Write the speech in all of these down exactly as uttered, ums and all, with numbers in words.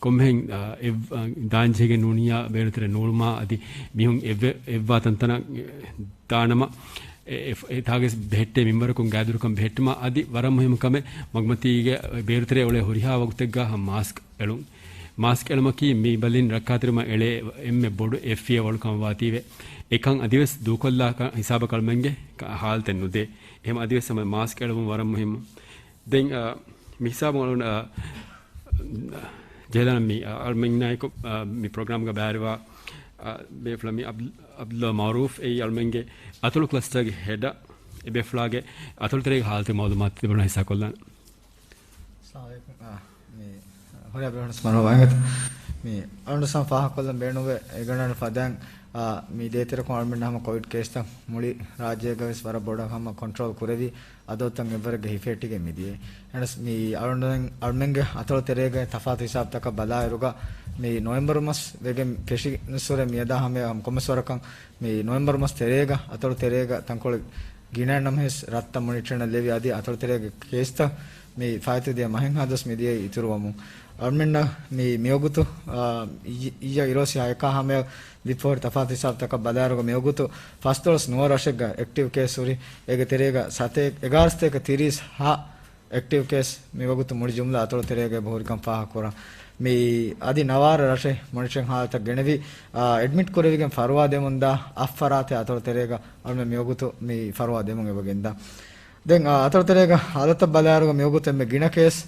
ކޮންމެހެން، އާ، އެއް-، އާ، ދާންޖެހިގެން ނޫނިއްޔާ ބޭރުތެރެ ނޫޅުމާ އަދި މީހުން އެއްވެ-، އެއްވާ ތަންތަނަށް ދާނަމަ، އެ-، އެ-، އެތާގެ ބެހެއްޓޭ މިންވަރަކުން ގާތްދުރުކަން ބެހެއްޓުމަށް އަދި ވަރަށް މުހިއްމު ކަމެއް މަގުމަތީގެ ބޭރުތެރެ އުޅޭ ހުރިހާ ވަގުތެއްގަ ހަމަ މާސްކް އެޅުން. މާސްކް އެޅުމަކީ މި ބަލިން ރައްކާތެރިވުމަށް އެޅޭ އެންމެ ބޮޑު އެއް ފިޔަވަޅު ކަމަށް ވާތީވެ. އެކަން އަދިވެސް ދޫކޮށްލާ ކަ-، ހިސާބަށް އަޅުމެންގެ ކަ-، ހާލަތެއް ނުދޭ. އެހެން އަދިވެސް ހަމަ މާސްކް އެޅުމުން ވަރަށް މުހިއްމު. ދެން، އާ، މި ހިސާބުން އަޅުން، އާ، ޖެހިލަން މި، އާ، އަޅުމެންނާއެކު، އާ، މި ޕްރޮގްރާމްގަ ބައިވެރިވާ، އާ، ބޭފުޅާ މި އަބް-، އަބްދުﷲ މައުރޫފް އެއީ އަޅުމެންގެ އަތޮޅު ކްލަސްޓަރގެ ހެޑަށް އެބޭފުޅާގެ އަތޮޅު ތެރޭގެ ހާލަތުގެ މައުލޫމާތު ތިބުނަ ހިއްސާކޮށްލާނެ. އައްސަލާމު ޢަލައިކުމް. އާ، މި ހުރިހާ ބޭފުޅުން މަރުޙަބާ ވަންގަތު. މި އަޅުގަނޑު ފާހަގަކޮށްލަން ބޭނުންވޭ އެގަނޑަން ފަދައިން، އާ، މި ދޭތެރެކުން އަޅުމެން ހަމަ ކޮވިޑް ކޭސްތައް މުޅި ރާއްޖޭގަ ވެސް ވަރަށް ބޮޑަށް ހަމަ ކޮންޓްރޯލް ކުރެވި، އަދަދުތައް އެއްވަރެއްގަ ހިފެހެއްޓިގެން މިދިޔަ. އެހެނަސް މި އަޅުގަނޑު އަޅުމެންގެ އަތޮޅު ތެރޭގަ ތަފާތު ހިސާބުތަކަށް ބަލާއިރުގަ، މި ނޮވެމްބަރު މަސް ވެގެން ފެށި ނުސުރެ މިއަދާ ހަމަ ކޮންމެސް ވަރަކަށް މި ނޮވެމްބަރު މަސް ތެރޭގަ އަތޮޅު ތެރޭގަ ތަންކޮޅެއް ގިނަ ނަމަވެސް ރަށްތައް މޮނިޓަރިން ލެވި އަދި އަތޮޅު ތެރޭގެ ކޭސްތައް މި ފާއިތު ދިޔަ މަހެއްހާ ދުވަސް މިދިޔައީ އިތުރުވަމުން. އަޅުމެންނަށް މި މިވަގުތު، އާ، އި-، އިއްޔަ އިރޯސި ހައެކާ ހަމަޔަށް ލިބިފަހުރި ތަފާތު ހިސާބުތަކަށް ބަލާއިރުގަ މިވަގުތު ފަސްދޮޅަސް ނުވަ ރަށެއްގަ އެކްޓިވް ކޭސް ހުރި. އޭގެ ތެރޭގަ ސަތޭ-، އެގާރަ ސަތޭކަ ތިރީސް ހަ އެކްޓިވް ކޭސް މިވަގުތު މުޅި ޖުމްލަ އަތޮޅު ތެރޭގަ އެބަ ހުރިކަން ފާހަގަކުރަން. މި އަދި ނަވާރަ ރަށެއް މޮނިޓަރިން ހާލަތަށް ގެނެވި، އާ، އެޑްމިޓް ކުރެވިގެން ފަރުވާ ދެމުންދާ އަށް ފަރާތެއް އަތޮޅު ތެރޭގަ އަޅުމެން މިވަގުތު މި ފަރުވާ ދެމުން އެބަ ގެންދާ. ދެން، އާ، އަތޮޅު ތެރޭގަ ހާލަތަށް ބަލާއިރުގަ މިވަގުތު އެންމެ ގިނަ ކޭސް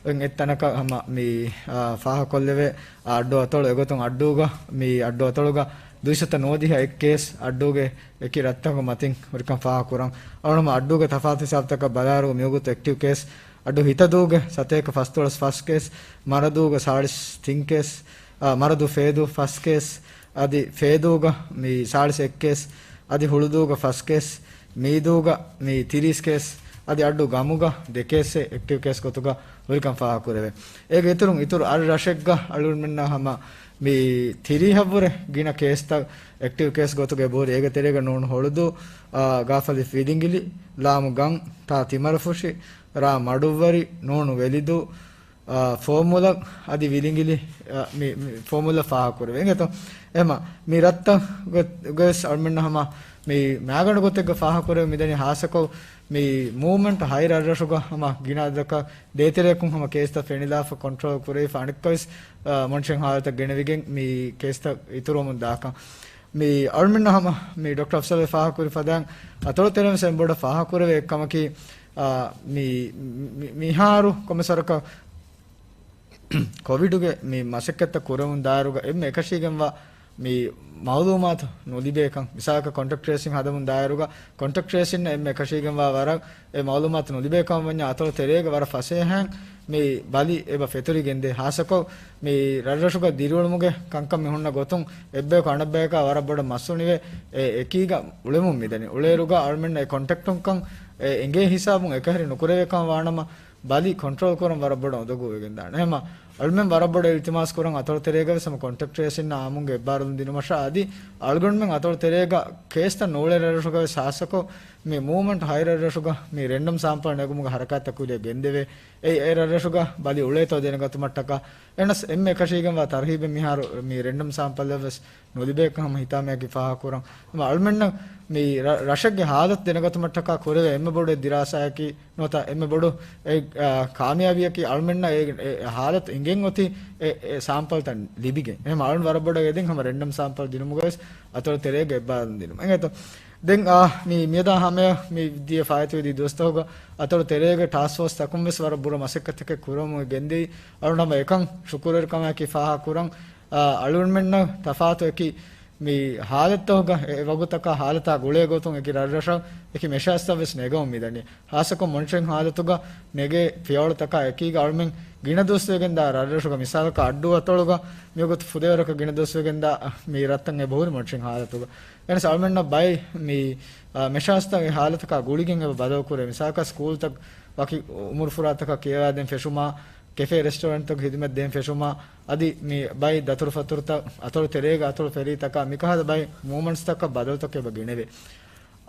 އެއް ތަނަކަށް ހަމަ މި، އާ، ފާހަގަކޮށްލެވޭ. އައްޑޫ އަތޮޅު އެގޮތުން އައްޑޫގަ މި އައްޑޫ އަތޮޅުގަ ދުއިސައްތަ ނުވަދިހަ އެއް ކޭސް އައްޑޫގެ އެކި ރަށްތަކުގެ މަތިން ހުރިކަން ފާހަގަކުރަން. އަޅުގަނޑު އައްޑޫގެ ތަފާތު ހިސާބުތަކަށް ބަލާއިރު މިވަގުތު އެކްޓިވް ކޭސް އައްޑޫ ހިތަދޫގެ ސަތޭކަ ފަސްދޮޅަސް ފަސް ކޭސް، މަރަދޫގެ ސާޅީސް ތިން ކޭސް، އާ، މަރަދޫ ފޭދޫ ފަސް ކޭސް، އަދި ފޭދޫގަ މި ސާޅީސް އެއް ކޭސް، އަދި ހުޅުދޫގަ ފަސް ކޭސް، މީދޫގަ މި ތިރީސް ކޭސް، އަދި އައްޑޫ ގަމުގަ ދެ ކޭސްއެއް އެކްޓިވް ކޭސް ގޮތުގަ ހުރިކަން ފާހަގަކުރެވޭ. އޭގެ އިތުރުން އިތުރު އަށް ރަށެއްގަ އަޅުގަނޑުމެންނަށް ހަމަ މި ތިރީހަށްވުރެ ގިނަ ކޭސްތައް އެކްޓިވް ކޭސް ގޮތުގަ އެބަހުރި. އޭގެ ތެރޭގަ ނޫނު ހޮޅުދޫ، އާ، ގާފަލި ވިލިނގިލި، ލާމު ގަން، ތާ ތިމަރުފުށި، ރާ މަޑުއްވަރި، ނޫނު ވެލިދޫ، އާ، ފޯމުލަ އަދި ވިލިނގިލި، އާ، މި، މި ފޯމުލަ ފާހަގަކުރެވޭ. އިނގޭތޯ؟ އެހެމަ މި ރަށްތައް ގޮ-، ގޮސް އަޅުމެންނަށް ހަމަ މި މައިގަނޑު ގޮތެއްގަ ފާހަގަކުރެވި މިދަނީ ހާއްސަކޮށް މި މޫވްމަންޓް ހައި ރަށްރަށުގަ ހަމަ ގިނަ އަދަދަކަށް ދޭތެރެއަކުން ހަމަ ކޭސްތައް ފެނިލާފަ ކޮންޓްރޯލް ކުރެވިފަ އަނެއްކާވެސް، އާ، މޮނިޓަރިން ހާލަތަށް ގެނެވިގެން މި ކޭސްތައް އިތުރުވަމުން ދާކަން. މި އަޅުމެންނަށް ހަމަ މި ޑޮކްޓަރ އަފްޒަލް ފާހަގަކުރި ފަދައިން އަތޮޅު ތެރެއިން ވެސް އެންމެ ބޮޑަށް ފާހަގަކުރެވޭ އެއްކަމަކީ، އާ، މި، މި، މިހާރު ކޮންމެސް ވަރަކަށް ކޮވިޑުގެ މި މަސައްކަތްތައް ކުރެވުން ދާއިރުގަ އެންމެ އެކަށީގެންވާ މި މައުލޫމާތު ނުލިބޭކަން، މިސާލަކަށް ކޮންޓެކްޓް ޓްރޭސިން ހަދަމުން ދާއިރުގަ ކޮންޓެކްޓް ޓްރޭސިން އެންމެ އެކަށީގެންވާ ވަރަށް އެ މައުލޫމާތު ނުލިބޭކަމަށް ވަންޏާ އަތޮޅު ތެރޭގަ ވަރަށް ފަސޭހައިން މި ބަލި އެބަ ފެތުރިގެންދޭ. ހާއްސަކޮށް މި ރަށްރަށުގަ ދިރިއުޅުމުގެ ކަންކަން މި ހުންނަ ގޮތުން އެއްބަޔަކު އަނެއްބަޔަކާ ވަރަށް ބޮޑަށް މަސް އުނިވެ، އެ އެކީގަ އުޅެމުން މިދަނީ. އުޅޭއިރުގަ އަޅުމެންނަށް އެ ކޮންޓެކްޓުންކަން އެ އެނގޭ ހިސާބުން އެކަހެރި ނުކުރެވޭކަމަށް ވާނަމަ، ބަލި ކޮންޓްރޯލް ކުރަން ވަރަށް ބޮޑަށް އުނދަގޫވެގެންދާނެ. އެހެމަ އަޅުމެން ވަރަށް ބޮޑަށް އިލްތިމާސް ކުރަން އަތޮޅު ތެރޭގަ ވެސް ހަމަ ކޮންޓެކްޓް ޓްރޭސިންނާ އާއްމުންގެ އެއްބާރުލުން ދިނުމަށާ އަދި އަޅުގަނޑުމެން އަތޮޅު ތެރޭގަ ކޭސްތައް ނޫޅޭ ރަށްރަށުގަ ވެސް ހާއްސަކޮށް މި މޫވްމަންޓް ހައި ރަށްރަށުގަ މި ރެންޑަމް ސާމްޕަލް ނެގުމުގެ ހަރަކާތްތައް ކުރިއަށް ގެންދެވޭ. އެއީ އެ ރަށްރަށުގަ ބަލި އުޅޭތޯ ދެނެގަތުމަށްޓަކާ. އެހެނަސް އެންމެ އެކަށީގެންވާ ތަރުހީބެއް މިހާރު މި ރެންޑަމް ސާމްޕަލްއެއް ވެސް ނުލިބޭކަން ހަމަ ހިތާމަޔަކީ ފާހަގަކުރަން. ހަމަ އަޅުމެންނަށް މި ރަ-، ރަށެއްގެ ހާލަތު ދެނެގަތުމަށްޓަކާ ކުރެވޭ އެންމެ ބޮޑު ދިރާސާއަކީ ނުވަތަ އެންމެ ބޮޑު އެ، އާ، ކާމިޔާބީއަކީ އަޅުމެންނަށް އެ، އެ ހާލަތު އިނގެން އޮތީ އެ، އެ ސާމްޕަލްތައް ލިބިގެން. އެހެން އަޅުން ވަރަށް ބޮޑަށް އެދެން ހަމަ ރެންޑަމް ސާމްޕަލް ދިނުމުގަ ވެސް އަތޮޅު ތެރޭގެ އެއްބާރުލުން ދިނުމަށް. އިނގޭތޯ؟ ދެން، އާ، މި މިއަދާ ހަމަޔަށް މި ދިޔަ ފާއިތުވެދި ދުވަސްތަކުގަ އަތޮޅު ތެރޭގެ ޓާސްކް ފޯސް ތަކުން ވެސް ވަރަށް ބުރަ މަސައްކަތްތަކެއް ކުރަމުން ގެންދިޔަ. އަޅުން ހަމަ އެކަން ޝުކުރުވެރިކަމާއެކީ ފާހަގަކުރަން. އާ، އަޅުގަނޑުމެންނަށް ތަފާތު އެކި މި ހާލަތްތަކުގަ އެ ވަގުތަކާ ހާލަތާ ގުޅޭ ގޮތުން އެކި ރަށްރަށަށް އެކި މެޝާސްތައް ވެސް ނެގަމުން މިދަނީ. ހާއްސަކޮށް މޮނިޓަރިން ހާލަތުގަ ނެގޭ ފިޔަވަޅުތަކާ އެކީގަ އަޅުމެން ގިނަ ދުވަސްވެގެންދާ ރަށްރަށުގަ މިސާލަކަށް އައްޑޫ އަތޮޅުގަ މިވަގުތު ފުދޭވަރަކަށް ގިނަ ދުވަސްވެގެންދާ މި ރަށްތައް އެބަހުރި މޮނިޓަރިން ހާލަތުގަ. އެހެނަސް އަޅުމެންނަށް ބައެއް މި، އާ، މެޝާސްތައް އެ ހާލަތަކާ ގުޅިގެން އެބަ ބަދަލުކުރޭ. މިސާލަކަށް ސްކޫލްތައް ވަކި އުމުރުފުރާތަކަށް ކިޔަވާދޭން ފެށުމާ، ކެފޭ ރެސްޓޯރެންޓްތަކު ހިދުމަތް ދޭން ފެށުމާ، އަދި މި ބައި ދަތުރުފަތުރުތައް، އަތޮޅު ތެރޭގަ އަތޮޅު ފެރީތަކާ މިކަހަލަ ބައި މޫވްމަންޓްސްތަކަށް ބަދަލުތަކެއް އެބަ ގެނެވޭ.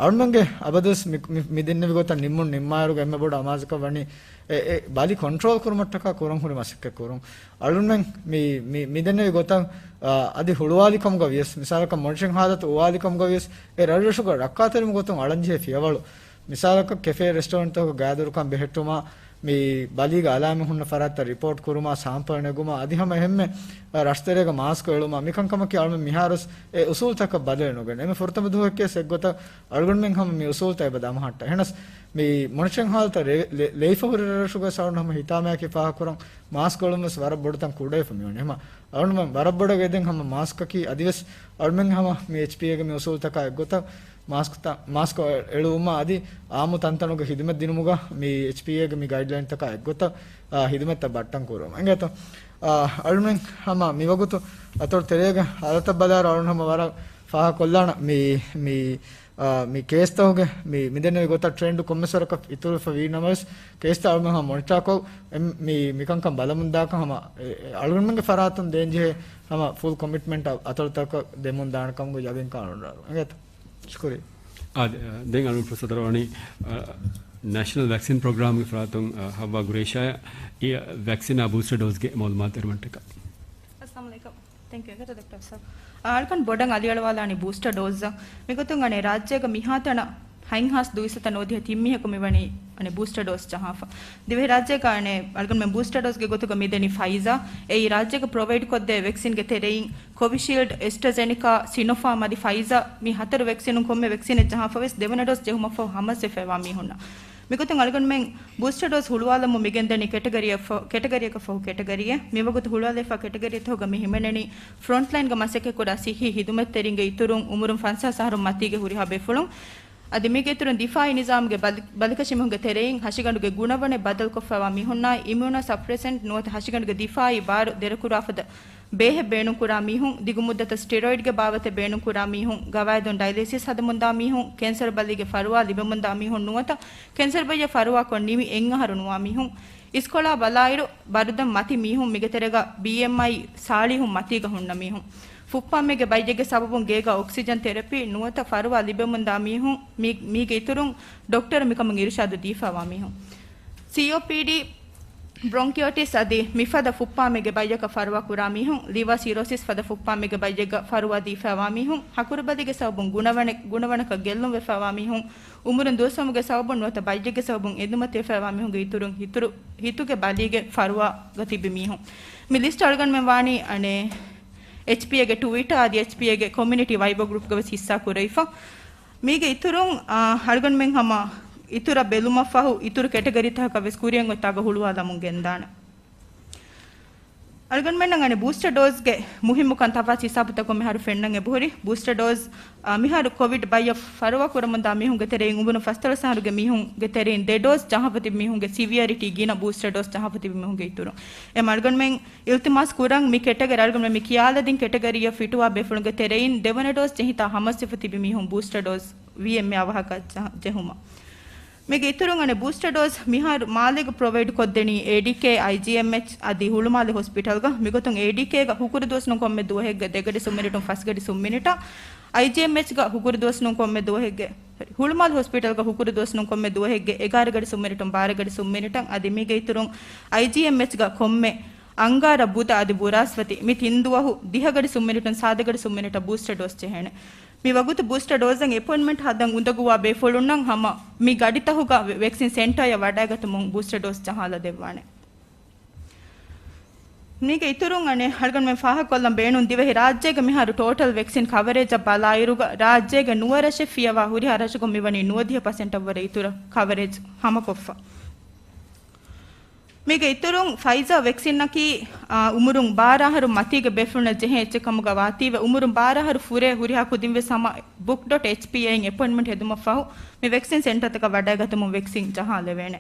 އަޅުމެންގެ އަބަދުވެސް މި، މި، މި ދެންނެވި ގޮތަށް ނިންމުން ނިންމާއިރުގަ އެންމެ ބޮޑު އަމާޒަކަށް ވަނީ އެ، އެ ބަލި ކޮންޓްރޯލް ކުރުމަށްޓަކާ ކުރަން ހުރި މަސައްކަތް ކުރުން. އަޅުމެން މި، މި، މި ދެންނެވި ގޮތަށް، އާ، އަދި ހުޅުވާލިކަމުގަ ވިޔަސް، މިސާލަކަށް މޮނިޓަރިން ހާލަތު އުވާލިކަމުގަ ވިޔަސް، އެ ރަށްރަށުގަ ރައްކާތެރި ގޮތުން އަޅަންޖެހޭ ފިޔަވަޅު. މިސާލަކަށް ކެފޭ ރެސްޓޯރެންޓްތަކުގަ ގާތްދުރުކަން ބެހެއްޓުމާ، މި ބަލީގެ އަލާމެއް ހުންނަ ފަރާތްތައް ރިޕޯޓް ކުރުމާ، ސާމްޕަލް ނެގުމާ، އަދި ހަމަ އެހެންމެ، އަ، ރަށްތެރޭގަ މާސްކު އެޅުމާ، މިކަންކަމަކީ އަޅުމެން މިހާރުވެސް އެ އުސޫލްތަކަށް ބަދަލެއް ނުގެން. އެންމެ ފުރަތަމަ ދުވަހެއްގެ އެއްގޮތަށް އަޅުގަނޑުމެން ހަމަ މި އުސޫލްތައް އެބަ ދަމަހައްޓާ. އެހެނަސް މި މޮނިޓަރިން ހާލަތަށް ރޭ-، ލެ-، ލެއިފަ ހުރި ރަށްރަށުގަ އަޅުގަނޑު ހަމަ ހިތާމަޔަކީ ފާހަގަކުރަން މާސްކު އެޅުން ވެސް ވަރަށް ބޮޑުތަން ކުޑަވެފަ މިވަނީ. ހަމަ އަޅުގަނޑުމެން ވަރަށް ބޮޑަށް އެދެން ހަމަ މާސްކަކީ އަދިވެސް އަޅުމެން ހަމަ މި އެޗްޕީއޭގެ މި އުސޫލްތަކާ އެއްގޮތަށް މާސްކުތައް، މާސްކު އެޅުވުމާ އަދި އާއްމު ތަންތަނުގެ ހިދުމަތް ދިނުމުގަ މި އެޗްޕީއޭގެ މި ގައިޑްލައިންތަކާ އެއްގޮތަށް، އާ، ހިދުމަތްތައް ބައްޓަން ކުރުވަމުން. އިނގޭތޯ؟ އާ، އަޅުމެން ހަމަ މިވަގުތު އަތޮޅު ތެރޭގަ ހާލަތަށް ބަލާއިރު އަޅުން ހަމަ ވަރަށް ފާހަގަކޮށްލާނަ މި، މި، އާ، މި ކޭސްތަކުގެ މި، މިދެންނެވި ގޮތަށް ޓްރެންޑް ކޮންމެސް ވަރަކަށް އިތުރުވެފަ ވީ ނަމަވެސް، ކޭސްތައް އަޅުމެން ހަމަ މޮނިޓާކޮށް، އެ، މި، މިކަންކަން ބަލަމުންދާކަށް ހަމަ، އެ، އެ، އަޅުގަނޑުމެންގެ ފަރާތުން ދޭންޖެހޭ ހަމަ ފުލް ކޮމިޓްމަންޓް އަތޮޅުތަކަށް ދެމުން ދާނެ ކަމުގެ ޔަގީންކަން އަޅުގަނޑު އަރުވަން. އިނގޭތަ؟ ޝުކުރިއްޔާ. އާ، ދެ-، ދެން އަޅުގަނޑު ފުރުސަތު އަރުވަނީ، އާ، ނޭޝަނަލް ވެކްސިން ޕްރޮގްރާމްގެ ފަރާތުން، އާ، ހައްވާ ގުރޭޝާ، އި ވެކްސިނާ ބޫސްޓަރ ޑޯޒްގެ މައުލޫމާތު އެރުމަށްޓަކާ. އައްސަލާމު ޢަލައިކުމް. ތެންކް ޔޫ. އެނގޭތޯ ޑޮކްޓަރ ސާބް. އާ، އަޅުގަނޑު ބޮޑަށް އަލިއަޅުވާލާނީ ބޫސްޓަރ ޑޯޒް. މިގޮތުން އަނެއް ރާއްޖޭގަ މިހާތަނަށް ހަތްހާސް ދުއިސައްތަ ނުވަދިހަ ތިން މީހަކު މިވަނީ އަނެއް ބޫސްޓަރ ޑޯޒް ޖަހާފަ. ދިވެހިރާއްޖޭގަ އަނެއް އަޅުގަނޑުމެން ބޫސްޓަރ ޑޯޒްގެ ގޮތުގަ މިދެނީ ފައިޒާ. އެއީ ރާއްޖޭގަ ޕްރޮވައިޑް ކޮށްދޭ ވެކްސިންގެ ތެރެއިން ކޮވިޝީލްޑް، އެސްޓްރަޒެނިކާ، ސިނޮފާމް އަދި ފައިޒާ މި ހަތަރު ވެކްސިނުން ކޮންމެ ވެކްސިނެއް ޖަހާފަ ވެސް ދެވަނަ ޑޯޒް ޖެހުމަށްފަހު ހަމަސްވެފައިވާ މީހުންނަށް. މިގޮތުން އަޅުގަނޑުމެން ބޫސްޓަރ ޑޯޒް ހުޅުވާލަމުން މިގެންދަނީ ކެޓަގަރީއަށްފަ-، ކެޓަގަރީއަކަށްފަހު ކެޓަގަރީއެއް. މިވަގުތު ހުޅުވާލައިފާ ކެޓަގަރީތަކުގަ މި ހިމެނެނީ ފްރޮންޓްލައިންގަ މަސައްކަތްކުރާ ސިއްހީ ހިދުމަތްތެރިންގެ އިތުރުން އުމުރުން ފަންސާސް އަހަރުން މަތީގެ ހުރިހާ ބޭފުޅުން. އަދި މީގެ އިތުރުން ދިފާއީ ނިޒާމުގެ ބަލި-، ބަލިކަށި މީހުންގެ ތެރެއިން ހަށިގަނޑުގެ ގުނަވަނެއް ބަދަލުކޮށްފައިވާ މީހުންނާއި އިމިއުނޯ ސަޕްރެސެންޓް ނުވަތަ ހަށިގަނޑުގެ ދިފާއީ ބާރު ދެރަކުރާފަދަ ބޭހެއް ބޭނުންކުރާ މީހުން، ދިގު މުއްދަތަށް ސްޓެރޮއިޑްގެ ބާވަތެއް ބޭނުންކުރާ މީހުން، ގަވާއިދުން ޑައިލިސިސް ހަދަމުންދާ މީހުން، ކެންސަރު ބަލީގެ ފަރުވާ ލިބެމުންދާ މީހުން ނުވަތަ ކެންސަރު ބައްޔަށް ފަރުވާކޮށް ނިމި އެއް އަހަރު ނުވާ މީހުން، އިސްކޮޅާ ބަލާއިރު ބަރުދަން މަތި މީހުން، މީގެ ތެރޭގަ ބީއެމްއައި ސާޅީހުން މަތީގަ ހުންނަ މީހުން، ފުއްޕާމެއްގެ ބައްޔެއްގެ ސަބަބުން ގޭގަ އޮކްސިޖަން ތެރަޕީ ނުވަތަ ފަރުވާ ލިބެމުންދާ މީހުން، މީ-، މީގެ އިތުރުން ޑޮކްޓަރު މިކަމުން އިރުޝާދު ދީފައިވާ މީހުން. ސީއޯޕީޑީ، ބްރޮންކިއަޓިސް އަދި މިފަދަ ފުއްޕާމެއްގެ ބައްޔަކަށް ފަރުވާ ކުރާ މީހުން، ލިވާ ސިރޯސިސް ފަދަ ފުއްޕާމެއްގެ ބައްޔެއްގަ ފަރުވާ ދީފައިވާ މީހުން، ހަކުރުބަލީގެ ސަބަބުން ގުނަވަނެ-، ގުނަވަނަކަށް ގެއްލުން ވެފައިވާ މީހުން، އުމުރުން ދުވަސްވަމުގެ ސަބަބުން ނުވަތަ ބައްޔެއްގެ ސަބަބުން އެދުމަތިވެފައިވާ މީހުންގެ އިތުރުން ހިތުރު-، ހިތުގެ ބަލީގެ ފަރުވާގަ ތިބި މީހުން. މި ލިސްޓް އަޅުގަނޑުމެން ވާނީ އަނެއް އެޗްޕީއޭގެ ޓުވިޓާ އަދި އެޗްޕީއޭގެ ކޮމިއުނިޓީ ވައިބޯ ގްރޫޕްގަ ވެސް ހިއްސާ ކުރެވިފަ. މީގެ އިތުރުން، އާ، އަޅުގަނޑުމެން ހަމަ އިތުރަށް ބެލުމަށްފަހު އިތުރު ކެޓަގަރީތަކަށް ވެސް ކުރިއަށް އޮތާގަ ހުޅުވާލަމުން ގެންދާނެ. އަޅުގަނޑުމެންނަށް އަނެއް ބޫސްޓަރ ޑޯޒްގެ މުހިއްމުކަން ތަފާސް ހިސާބުތަކުން މިހާރު ފެންނަން އެބަހުރި. ބޫސްޓަރ ޑޯޒް، އާ، މިހާރު ކޮވިޑް ބައްޔަށް ފަރުވާ ކުރަމުންދާ މީހުންގެ ތެރެއިން އުމުރުން ފަސްދޮޅަސް އަހަރުގެ މީހުންގެ ތެރެއިން ދެ ޑޯޒް ޖަހާފަ ތިބި މީހުންގެ ސިވިއަރިޓީ ގިނަ ބޫސްޓަރ ޑޯޒް ޖަހާފަ ތިބި މީހުންގެ އިތުރުން. އެމަ އަޅުގަނޑުމެން އިލްތިމާސް ކުރަން މި ކެޓަގަރީ އަޅުގަނޑުމެން މި ކިޔާލަދިން ކެޓަގަރީއަށް ފިޓުވާ ބޭފުޅުންގެ ތެރެއިން ދެވަނަ ޑޯޒް ޖެހިތާ ހަމަސްވެފަ ތިބި މީހުން ބޫސްޓަރ ޑޯޒް ވީއެމްއޭ އަވަހަކަށް ޖަ-، ޖެހުމަށް. މީގެ އިތުރުން އަނެއް ބޫސްޓަރ ޑޯޒް މިހާރު މާލޭގަ ޕްރޮވައިޑް ކޮށްދެނީ އޭޑީކޭ، އައިޖީއެމްއެޗް އަދި ހުޅުމާލެ ހޮސްޕިޓަލްގަ. މިގޮތުން އޭޑީކޭގަ ހުކުރު ދުވަސް ނޫން ކޮންމެ ދުވަހެއްގެ ދެ ގަޑި ސުން މިނިޓުން ފަސް ގަޑި ސުން މިނިޓަށް، އައިޖީއެމްއެޗްގަ ހުކުރު ދުވަސް ނޫން ކޮންމެ ދުވަހެއްގެ، ހުޅުމާލެ ހޮސްޕިޓަލްގަ ހުކުރު ދުވަސް ނޫން ކޮންމެ ދުވަހެއްގެ އެގާރަ ގަޑި ސުން މިނިޓުން ބާރަ ގަޑި ސުން މިނިޓަށް އަދި މީގެ އިތުރުން އައިޖީއެމްއެޗްގަ ކޮންމެ އަންގާރަ، ބުދަ އަދި ބުރާސްފަތި މި ތިން ދުވަހު ދިހަ ގަޑި ސުން މިނިޓުން ސާދަ ގަޑި ސުން މިނިޓަށް ބޫސްޓަރ ޑޯޒް ޖެހޭނެ. މި ވަގުތު ބޫސްޓަރ ޑޯޒަށް އެޕޮއިންޓްމަންޓް ހަދަން އުނދަގޫވާ ބޭފުޅުންނަށް ހަމަ މި ގަޑިތަކުގަ ވެ-، ވެކްސިން ސެންޓަރއަށް ވަޑައިގަތުމުން ބޫސްޓަރ ޑޯޒް ޖަހާލަދެއްވާނެ. މީގެ އިތުރުން އަނެއް އަޅުގަނޑުމެން ފާހަގަކޮށްލަން ބޭނުން ދިވެހި ރާއްޖޭގެ މިހާރު ޓޯޓަލް ވެކްސިން ކަވަރޭޖަށް ބަލާއިރުގަ ރާއްޖޭގެ ނުވަ ރަށެއް ފިޔަވާ ހުރިހާ ރަށަކުން މިވަނީ ނުވަދިހަ ޕަސެންޓަށްވުރެ އިތުރަށް ކަވަރޭޖް ހަމަކޮށްފަ. މީގެ އިތުރުން ފައިޒާ ވެކްސިންއަކީ، އާ، އުމުރުން ބާރަ އަހަރު މަތީގެ ބޭފުޅުންނަށް ޖެހޭ އެއްޗެއް ކަމުގަ ވާތީވެ، އުމުރުން ބާރަ އަހަރު ފުރޭ ހުރިހާ ކުދިން ވެސް ހަމަ ބުކް ޑޮޓް އެޗްޕީއޭއިން އެޕޮއިންޓްމަންޓް ހެދުމަށްފަހު މި ވެކްސިން ސެންޓަރތަކަށް ވަޑައިގަތުމުން ވެކްސިން ޖަހާލެވޭނެ.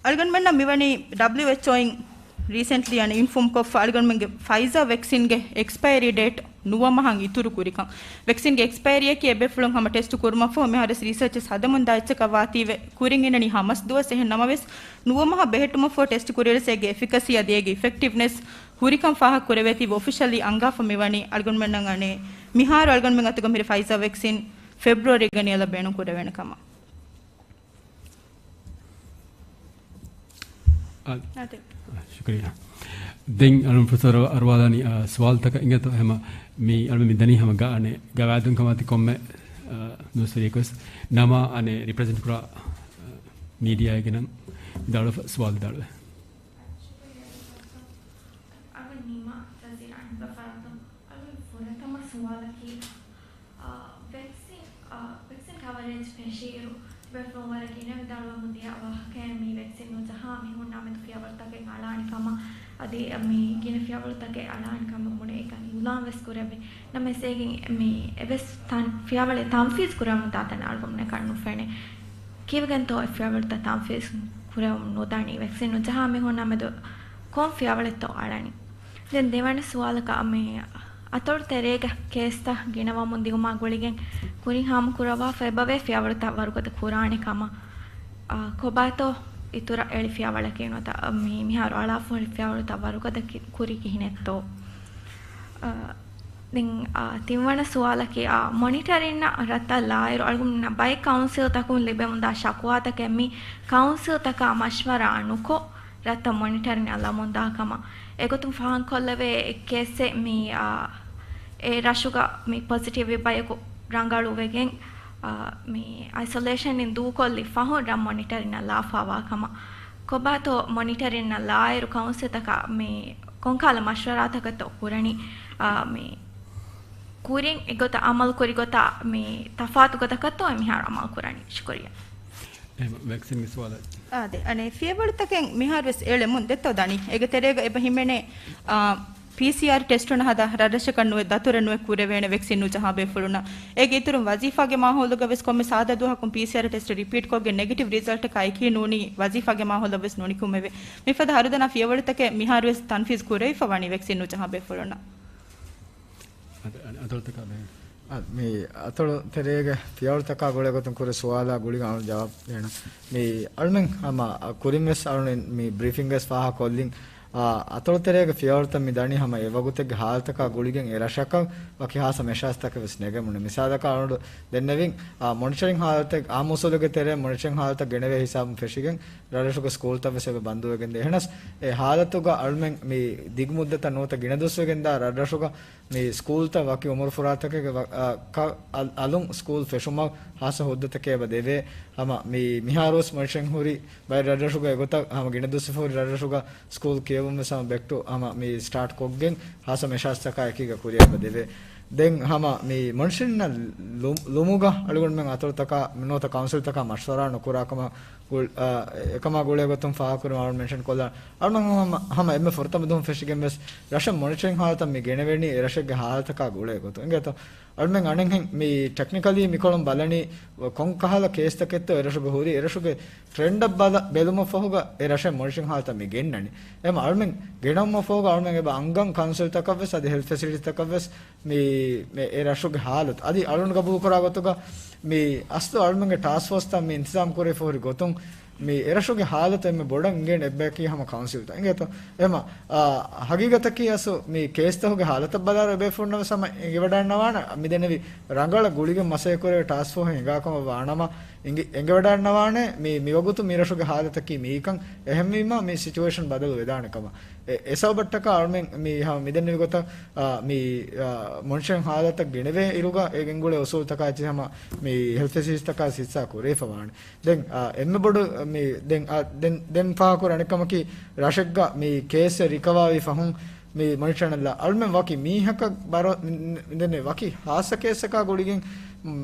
އަޅުގަނޑުމެންނަށް މިވަނީ ޑަބްލިއުއެޗްއޯއިން ރީސެންޓްލީ އަނެއް އިންފޯމް ކޮށްފަ އަޅުގަނޑުމެންގެ ފައިޒާ ވެކްސިންގެ އެކްސްޕައިރީ ޑޭޓް ނުވަ މަހަށް އިތުރު ކުރިކަން. ވެކްސިންގެ އެކްސްޕައިރީއަކީ އެބޭފުޅުން ހަމަ ޓެސްޓު ކުރުމަށްފަހު މިހާރުވެސް ރީސަރޗަސް ހަދަމުންދާ އެއްޗަކަށް ވާތީވެ، ކުރިން އިންނަނީ ހަމަސް ދުވަސް. އެހެން ނަމަވެސް، ނުވަ މަހަށް ބެހެއްޓުމަށްފަހު ޓެސްޓް ކުރިއިރުވެސް އޭގެ އެފިކަސީ އަދި އޭގެ އިފެކްޓިވްނެސް ހުރިކަން ފާހަގަ ކުރެވޭތީވެ، އޮފިޝަލީ އަންގާފަ މިވަނީ އަޅުގަނޑުމެންނަށް އަނެއް މިހާރު އަޅުގަނޑުމެން އަތުގަ މިހިރި ފައިޒާ ވެކްސިން ފެބްރުއަރީގަ ނިޔަލަށް ބޭނުން ކުރެވޭނެ ކަމަށް. އާ، އާދެ. ޝުކުރިއްޔާ. ދެން އަޅުން ޕްރޮފެސަރ އަރުވާލާނީ، އާ، ސުވާލުތަކަށް. އިނގޭތޯ ހަމަ މި އަޅު މި ދަނީ ހަމަ ގާ އަނެއް ގަވާއިދުން ކަމާތި ކޮންމެ، އާ، ނޫސްވެރިޔަކުވެސް ނަމާ އަނެއް ރިޕްރެޒެންޓް ކުރާ، އާ، މީޑިއާއެއްގެ ނަން ވިދާޅުވެފަ ސުވާލު ވިދާޅުވެ. އަޅު ނިމާ ތަޒީރާން ގަފާރަތު އަޅު ފުރަތަމަ ސުވާލަކީ، އާ، ވެކްސިން، އާ، ވެކްސިން ކަވަރޭޖް ފެށިއިރު، ބޭފުޅުން ވަރަށް ގިނަ ވިދާޅުވަމުން ދިޔަ ވާހަކައެއް މި ވެކްސިން ނުޖަހާ މީހުންނާ މެދު ފިޔަވަޅުތަކެއް އަޅާނެ ކަމަށް، އަދި މި ގިނަ ފިޔަވަޅުތަކެއް އަޅާނެ ކަމަށް ބުނެ އެކަން އިއުލާން ވެސް ކުރެއްވި. ނަމަވެސް އޭގެން މި އެވެސް ތަން-، ފިޔަވަޅެއް ތަންފީޒް ކުރަމުން ދާތަން އަޅުގަނޑުމެންނަކަށް ނުފެނޭ. ކީއްވެގެންތޯ އެ ފިޔަވަޅުތައް ތަންފީޒް ކުރެވެމުން ނުދާނީ؟ ވެކްސިން ނުޖަހާ މީހުންނާ މެދު ކޮން ފިޔަވަޅެއްތޯ އަޅަނީ؟ ދެން ދެވަނަ ސުވާލަކަށް މި އަތޮޅު ތެރޭގަ ކޭސްތައް ގިނަވަމުން ދިއުމާ ގުޅިގެން ކުރިން ހާމަކުރައްވާފަ އެބަވޭ ފިޔަވަޅުތައް ވަރުގަދަ ކުރާނެ ކަމަށް. އާ، ކޮބާތޯ އިތުރަށް އެޅި ފިޔަވަޅަކީ ނުވަތަ މި-، މިހާރު އަޅާފަ ހުރި ފިޔަވަޅުތައް ވަރުގަދަ ކި-، ކުރީ ކިހިނެއްތޯ؟ އާ، ދެން، އާ، ތިންވަނަ ސުވާލަކީ، އާ، މޮނިޓަރިންއަށް ރަށްތައް ލާއިރު އަޅުގަނޑުމެންނަށް ބައެއް ކައުންސިލްތަކުން ލިބެމުންދާ ޝަކުވާތަކެއް މި ކައުންސިލްތަކާ މަޝްވަރާ ނުކޮށް، ރަށްތައް މޮނިޓަރިންއަށް ލަމުންދާ ކަމަށް. އެގޮތުން ފާހަގަކޮށްލެވޭ ކޭސްއެއް މި، އާ، އެ ރަށުގަ މި ޕޮޒިޓިވް ވި ބަޔަކު ރަނގަޅުވެގެން، އާ، މި އައިސޮލޭޝަންއިން ދޫކޮށްލި ފަހުން ރަށް މޮނިޓަރިންއަށް ލާފާވާ ކަމަށް. ކޮބާތޯ މޮނިޓަރިންއަށް ލާއިރު ކައުންސިލްތަކަށް މި ކޮންކަހަލަ މަޝްވަރާތަކެއްތޯ ކުރަނީ؟ އާ، މި ކުރިން އެގޮތަށް އަމަލު ކުރި ގޮތާ މި ތަފާތު ގޮތަކަށްތޯ މިހާރު އަމަލު ކުރަނީ؟ ޝުކުރިއްޔާ. އެހެން ވެކްސިންގެ ސުވާލަށް. އާދެ، އަނެއް ފިޔަވަޅުތަކެއް މިހާރުވެސް އެޅެމުން ދެއްތޯ ދަނީ. އޭގެ ތެރޭގަ އެބަ ހިމެނޭ، އާ، ޕީސީއާރް ޓެސްޓު ނަހަދާ ރަށްރަށަކަށް ނުވެ ދަތުރެއް ނުވެ ކުރެވޭނެ ވެކްސިން ނުޖަހާ ބޭފުޅުންނަށް. އޭގެ އިތުރުން ވަޒީފާގެ މާހައުލުގަވެސް ކޮންމެ ސާދަ ދުވަހަކުން ޕީސީއާރް ޓެސްޓް ރިޕީޓްކޮށްގެން ނެގެޓިވް ރިޒަލްޓަކާ އެކީ ނޫނީ ވަޒީފާގެ މާހައުލަށްވެސް ނުނިކުމެވޭ. މިފަދަ ހަރުދަނާ ފިޔަވަޅުތަކެއް މިހާރުވެސް ތަންފީޒް ކުރެވިފަ ވަނީ ވެކްސިން ނުޖަހާ ބޭފުޅުންނަށް. އަދި، އަދި، އަތޮޅުތަކާ ބެހޭ. އަ، މި އަތޮޅު ތެރޭގެ ފިޔަވަޅުތަކާ ގުޅޭ ގޮތުން ކުރެ ސުވާލާ ގުޅިގެން އަޅުން ޖަވާބު ދޭނަން. މި އަޅުމެން ހަމަ ކުރިންވެސް އަޅުން މި ބްރީފިންގްވެސް ފާހަގަ ކޮށްލިން. އަ، އަތޮޅު ތެރޭގެ ފިޔަވަޅުތައް މި ދަނީ ހަމަ އެ ވަގުތެއްގެ ހާލަތަކާ ގުޅިގެން އެ ރަށަކަށް ވަކި ހާސަ މެޝާސްތަކެއް ވެސް ނެގެމުން. މިސާލަކަށް އަޅުން ދެންނެވިން، އަ، މޮނިޓަރިން ހާލަތެއް، އާއްމު އުސޫލުގެ ތެރޭ މޮނިޓަރިން ހާލަތަށް ގެނެވޭ ހިސާބުން ފެށިގެން ރަށްރަށުގެ ސްކޫލްތައް ވެސް އެބަ ބަންދުވެގެންދޭ. އެހެނަސް އެ ހާލަތުގަ އަޅުމެން މި ދިގު މުއްދަތަށް ނުވަތަ ގިނަ ދުވަސްވެގެންދާ ރަށްރަށުގަ މި ސްކޫލްތައް ވަކި އުމުރުފުރާތަކެއްގެ ވަ-، އަ، ކަ-، އަލް-، އަލުން ސްކޫލް ފެށުމަށް ހާސަ ހުއްދަތަކެއް އެބަ ދެވޭ. ހަމަ މި މިހާރުވެސް މޮނިޓަރިން ހުރި ބައެއް ރަށްރަށުގަ އެގޮތަށް ހަމަ ގިނަ ދުވަސްވެފަ ހުރި ރަށްރަށުގަ ސްކޫލް ކިޔެވުން ވެސް ހަމަ ބެކްޓު ހަމަ މި ސްޓާޓް ކޮށްގެން ހާސަ މެޝާސްތަކާ އެކީގަ ކުރިއަށް އެބަ ދެވޭ. ދެން ހަމަ މި މޮނިޓަރިންއަށް ލު-، ލުމުގަ އަޅުގަނޑުމެން އަތޮޅުތަކާ ނުވަތަ ކައުންސިލްތަކާ މަޝްވަރާ ނުކުރާ ކަމަށް ގުޅް-، އަ، އެކަމާ ގުޅޭ ގޮތުން ފާހަގަކުރުން އަޅުން މެންޝަން ކޮށްލާން. އަޅުން ހަމަ، ހަމަ އެންމެ ފުރަތަމަ ދުވަހުން ފެށިގެން ވެސް ރަށަށް މޮނިޓަރިން ހާލަތަށް މި ގެނެވެނީ އެ ރަށެއްގެ ހާލަތަކާ ގުޅޭ ގޮތުން. އިނގޭތޯ؟ އަޅުމެން އަނެއްހެން މި ޓެކްނިކަލީ މިކޮޅުން ބަލަނީ ކޮން ކަހަލަ ކޭސްތަކެއްތޯ އެ ރަށުގަ ހުރީ، އެ ރަށުގެ ޓްރެންޑަށް ބަލަ-، ބެލުމަށް ފަހުގަ އެ ރަށެއް މޮނިޓަރިން ހާލަތަށް މި ގެންނަނީ. އެހެން އަޅުމެން ގެނައުމަށް ފަހުގަ އަޅުމެން އެބަ އަންގަން ކައުންސިލްތަކަށް ވެސް އަދި ހެލްތް ފެސިލިޓީތަކަށް ވެސް މި، މި އެ ރަށުގެ ހާލަތު. އަދި އަޅުން ގަބޫލުކުރާ ގޮތުގަ މި އަސްލު އަޅުމެންގެ ޓާސްކް ފޯސްތައް މި އިންތިޒާމް ކުރެވިފަ ހުރި ގޮތުން މި އެ ރަށުގެ ހާލަތު އެންމެ ބޮޑަށް އިނގޭނެ އެއްބަޔަކީ ހަމަ ކައުންސިލްތައް. އިނގޭތޯ؟ އެހެން، އާ، ހަގީގަތަކީ އަސްލު މި ކޭސްތަކުގެ ހާލަތަށް ބަލާއިރު އެބޭފުޅުންނަށް ވެސް ހަމަ އެނގިވަޑައިގަންނަވާނެ މިދެންނެވި ރަނގަޅަށް ގުޅިގެން މަސައްކަތް ކުރެވޭ ޓާސްކް ފޯސް ހިނގާ ކަމަށް ވާނަމަ، އެނގި-، އެނގިވަޑައިގަންނަވާނެ މި، މިވަގުތު މި ރަށުގެ ހާލަތަކީ މިއީކަން. އެހެންވީމަ މި ސިޗުއޭޝަން ބަދަލު ވެދާނެ ކަމަށް. އެ، އެ ސަބަބަށްޓަކާ އަޅުމެން މި ހަމަ މިދެންނެވި ގޮތަށް، އާ، މި، އާ، މޮނިޓަރިން ހާލަތަށް ގެނެވޭ އިރުގަ އޭގެން ގުޅޭ އުސޫލުތަކާ އެއްޗެއް ހަމަ މި ހެލްތް ފެސިލިޓީސްތަކާ ހިއްސާ ކުރެވިފަ ވާނެ. ދެން، އާ، އެންމެ ބޮޑު މި، ދެން، އާ، ދެން، ދެން ފާހަގަކުރާ އަނެއް ކަމަކީ ރަށެއްގަ މި ކޭސްއެއް ރިކަވާވި ފަހުން މި މޮނިޓަރިން ލާ އަޅުމެން ވަކި މީހަކަށް ބަރޮ-، މި، މި، މިދެންނެވި ވަކި ހާއްސަ ކޭސްއަކާ ގުޅިގެން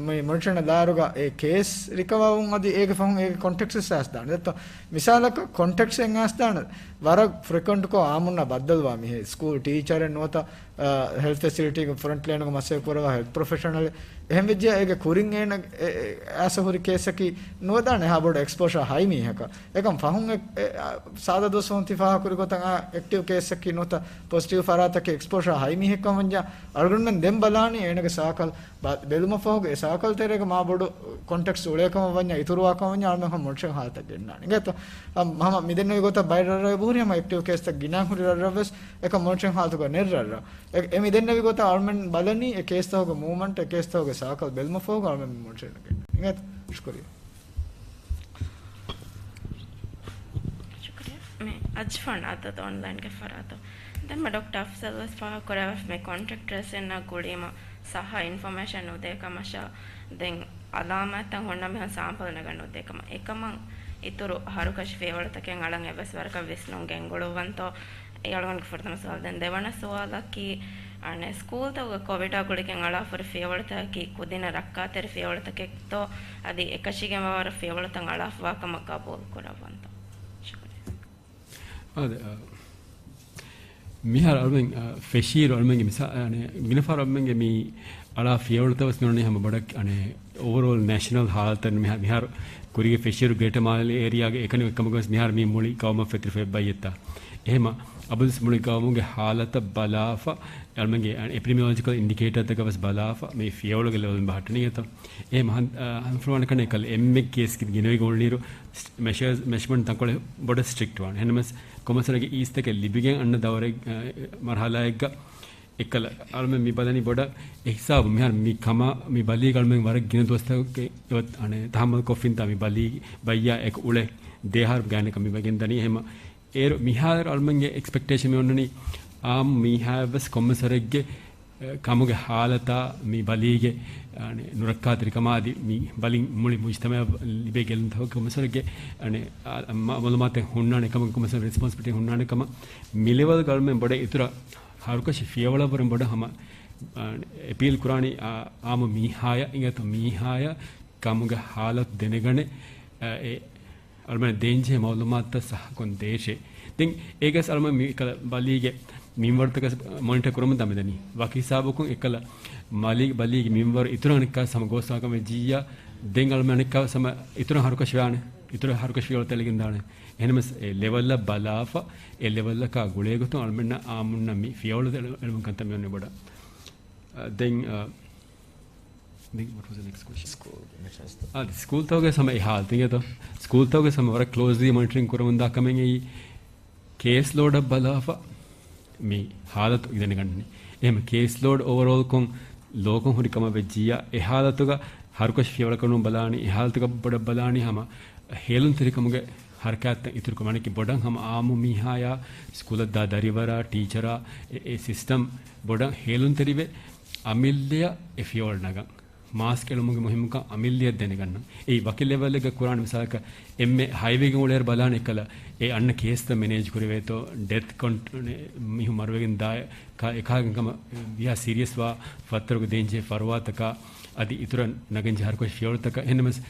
މި މޮނިޓަރިން ލާއިރުގަ އެ ކޭސް ރިކަވާވުން އަދި އޭގެ ފަހުން އޭގެ ކޮންޓެކްސް ވެސް އައިސްދާނެ. ދެއްތޯ؟ މިސާލަކަށް ކޮންޓެކްޓްސް އެއް އައިސްދާނެ ވަރަށް ފްރިކުއެންޓްކޮށް އާއްމުންނާ ބައްދަލުވާ މީހެއް، ސްކޫލް ޓީޗަރެއް ނުވަތަ، އަ، ހެލްތް ފެސިލިޓީގެ ފްރޮންޓް ލައިނުގަ މަސައްކަތް ކުރައްވާ ހެލްތް ޕްރޮފެޝަނަލެއް. އެހެން ވެއްޖެޔާ އޭގެ ކުރިން އޭނަ އެ، އެ، އައިސް ހުރި ކޭސްއަކީ ނުވެދާނެ އެހާ ބޮޑު އެކްސްޕޯޝާ ހައި މީހަކަށް. އެކަން ފަހުން އެ، އެ، އަ، ސާދަ ދުވަސް ހޮންތި ފާހަގަކުރި ގޮތަށް އާ އެކްޓިވް ކޭސްއަކީ ނުވަތަ ޕޮޒިޓިވް ފަރާތަކީ އެކްސްޕޯޝާ ހައި މީހެއްކަން ވަންޏާ އަޅުގަނޑުމެން ދެން ބަލާނީ އޭނަގެ ސާކަލް ބަ-، ބެލުމަށްފަހު އެ ސާކަލް ތެރޭގަ މާ ބޮޑު ކޮންޓެކްޓްސް އުޅޭކަމަށް ވަންޏާ، އިތުރުވާކަމަށް ވަންޏާ، އަޅުމެން ހަމަ މޮނިޓަރިން ހާލަތަށް ގެންނާނެ. އިނގޭތޯ؟ އަ، ހަމަ މިދެންނެވި ގޮތަށް ބައި ރަށްރަށް އެބަހުރި ހަމަ އެކްޓިވް ކޭސްތައް ގިނައިން ހުރި ރަށްރަށްވެސް އެކަން މޮނިޓަރިން ހާލަތުގަ ނެތް ރަށްރަށް. އެ، އެ މިދެންނެވި ގޮތަށް އަޅުމެން ބަލަނީ އެ ކޭސްތަކުގެ މޫވްމަންޓް، އެ ކޭސްތަކުގެ ސާކަލް ބެލުމަށްފަހުގަ އަޅުމެން މޮނިޓަރިން ގެންނާނެ. އިނގޭތޯ؟ ޝުކުރިއްޔާ. ޝުކުރިއްޔާ. މި އަޒްފާން އަދަދު އޮންލައިންގެ ފަރާތުން. ދެންމެ ޑޮކްޓަރ އަފްޒަލް ވެސް ފާހަގަކުރެއްވި މި ކޮންޓްރެކްޓަރސް އިންނަ ގުޅީމަ ސައްހަ އިންފޮމޭޝަން ނުދޭ ކަމަށާ، ދެން އަލާމާތްތައް ހުންނަ މިހާ ސާމްޕަލް ނެގަން ނުދޭ ކަމަށް. އެކަމަށް އިތުރު ހަރުކަށި ފިޔަވަޅުތަކެއް އަޅަން އެއްވެސް ވަރަކަށް ވިސްނުން ގެންގުޅުއްވަންތޯ؟ އެ އަޅުގަނޑުގެ ފުރަތަމަ ސުވާލު. ދެން ދެވަނަ ސުވާލަކީ، އަނެއް ސްކޫލްތަކުގެ ކޮވިޑާ ގުޅިގެން އަޅާފަ ހުރި ފިޔަވަޅުތަކަކީ ކުދިންނަށް ރައްކާތެރި ފިޔަވަޅުތަކެއްތޯ، އަދި އެކަށީގެންވާވަރަށް ފިޔަވަޅުތައް އަޅާފަވާ ކަމަށް ގަބޫލު ކުރައްވަންތޯ؟ ޝުކުރިއްޔާ. އާދެ، އާ، މިހާރު އަޅުމެން، އާ، ފެށިއިރު އަޅުމެންގެ މިސާ-، އަނެއް، ގިނަ ފަހަރު އަޅުމެންގެ މި އަޅާ ފިޔަވަޅުތައް ވެސް މިއޮންނަނީ ހަމަ ބޮޑަށް، އަނެއް، އޯވަރޯލް ނޭޝަނަލް ހާލަތަށް މިހާ-، މިހާރު ކުރީގެ ފެށިއިރު ގްރޭޓަ މާލެ އޭރިއާގެ އެކަނި އެކަމުގަ ވެސް މިހާރު މި މުޅި ގައުމަށް ފެތުރިފައި ބައްޔެއްތާ. އެހެމަ އަބަދުވެސް މުޅި ގައުމުގެ ހާލަތަށް ބަލާފަ، އަޅުމެންގެ އެޕިޑިމިއޮލޮޖިކަލް އިންޑިކޭޓަރތަކަށް ވެސް ބަލާފަ، މި ފިޔަވަޅުގެ ލެވެލް ބަހައްޓަނީ އެތަ؟ އެހެމަ ހަން-، އަ، ހަނދުފުޅުވާނެ ކަން އެކަލަ އެންމެ ކޭސް ގިނަވެގެން އުޅުނީރު މެޝަރސް، މެޝަމަންޓް ތަންކޮޅެއް ބޮޑަށް ސްޓްރިކްޓް ވާނެ. އެހެންނަމަވެސް ކޮންމެސް ވަރެއްގެ އީސްތަކެއް ލިބިގެން އަންނަ ދައުރެއް، އަ، މަރުހަލާއެއްގަ އެކަލަ އަޅުމެން މި ބަލަނީ ބޮޑަށް އެ ހިސާބު މިހާރު މި ކަމާ މި ބަލީގަ އަޅުމެން ވަރަށް ގިނަ ދުވަސްތަކެއް އެ އަނެއް ތަހައްމަލް ކޮށްފިންތާ މި ބަލީ ބައްޔާ އެކު އުޅެ ދެ އަހަރު ގާތްގަނޑަކަށް މި ވެގެން ދަނީ. އެހެމަ އޭރު މިހާރު އަޅުމެންގެ އެކްސްޕެކްޓޭޝަން މި އޮންނަނީ އާއްމު މީހާއަށްވެސް ކޮންމެސް ވަރެއްގެ ކަމުގެ ހާލަތާ މި ބަލީގެ، އަނެއް، ނުރައްކާތެރިކަމާ އަދި މި ބަލިން މުޅި މުޖްތަމައަށް ލިބޭ ގެއްލުންތަކުގެ ކޮންމެސް ވަރެއްގެ، އަނެއް، އާ، މަ-، މައުލޫމާތެއް ހުންނާނެ ކަމުގެ ކޮންމެސް ރެސްޕޮންސިބިލިޓީ ހުންނާނެ ކަމަށް މި ލެވެލްގަ އަޅުމެން ބޮޑަށް އިތުރަށް ހަރުކަށި ފިޔަވަޅަށްވުރެން ބޮޑަށް ހަމަ، އަނެއް، އެޕީލް ކުރާނީ އާ-، އާއްމު މީހާޔަށް އިނގޭތޯ މީހާޔަށް ކަމުގެ ހާލަތު ދެނެގަނެ، އަ، އެ އަޅުމެން ދޭންޖެހޭ މައުލޫމާތުތައް ސައްހަކޮށް ދޭށޭ. ދެން އޭގަސް އަޅުމެން މިކަލަ ބަލީގެ މިންވަރުތަކަސް މޮނިޓަ ކުރަމުން ދާ މިދަނީ. ވަކި ހިސާބަކުން އެކަލަ މަލީ-، ބަލީގެ މިންވަރު އިތުރަށް އަނެއްކާ ހަމަ ގޯސްވާކަމެއް ޖިއްޔާ، ދެން އަޅުމެން އަނެއްކާ ހަމަ އިތުރަށް ހަރުކަށިވާނެ. އިތުރަށް ހަރުކަށިފިޔަވަޅުތައް އެޅިގެންދާނެ. އެހެނަމަސް އެ ލެވަލްއަށް ބަލާފަ، އެ ލެވަލްއަކާ ގުޅޭގޮތުން އަޅުމެންނަށް އާއްމުންނަށް މި ފިޔަވަޅު އެޅު-، އެޅުމުން ކަންތައް މިއޮންނެ ބޮޑަށް. އަ، ދެން، އަ، ދެން what was the next question? ސްކޫލް މެޝަރސް. އާ، ސްކޫލްތަކުގެ ހަމަ އެ ހާލަތު އިނގޭތޯ؟ ސްކޫލްތަކުގެ ހަމަ ވަރަށް ކްލޯސްލީ މޮނިޓަރިން ކުރަމުންދާ ކަމެއް އެއީ ކޭސް ލޯޑަށް ބަލާފަ މި ހާލަތު ދެނެގަންނަނީ. އެހެން ކޭސް ލޯޑް އޯވަރޯލްކޮށް ލޯކޮށް ހުރި ކަމަށް ވެއްޖިއްޔާ، އެ ހާލަތުގަ ހަރުކަށި ފިޔަވަޅަކަށް ނޫން ބަލާނީ، އެ ހާލަތުގަ ބޮޑަށް ބަލާނީ ހަމަ ހޭލުންތެރިކަމުގެ ހަރަކާތްތައް އިތުރުކޮށް، މާނައަކީ ބޮޑަށް ހަމަ އާއްމު މީހާޔާ ސްކޫލަށް ދާ ދަރިވަރާ ޓީޗަރާ އެ، އެ ސިސްޓަމް ބޮޑަށް ހޭލުންތެރިވެ، އަމިއްލަޔަށް އެ ފިޔަވަޅު ނަގަން، މާސްކް އެޅުމުގެ މުހިއްމުކަން އަމިއްލަޔަށް ދެނެގަންނަން. އެއީ ވަކި ލެވެލްއެއްގަ ކުރާނެ. މިސާލަކަށް އެންމެ ހައިވޭގަ އުޅޭއިރު ބަލާނެ އެކަލަ އެ އަންނަ ކޭސްތައް މެނޭޖް ކުރެވޭތޯ، ޑެތް ކޮން-، މީހުން މަރުވެގެން ދާ ކާ-، އެކާގެން ކަމަށް ވިހާ ސީރިއަސްވާ ފަތަރުގެ ދޭންޖެހޭ ފަރުވާތަކާ އަދި އިތުރަށް ނަގަންޖެހޭ ހަރުކަށި ފިޔަވަޅުތަކާ. އެހެންނަމަސް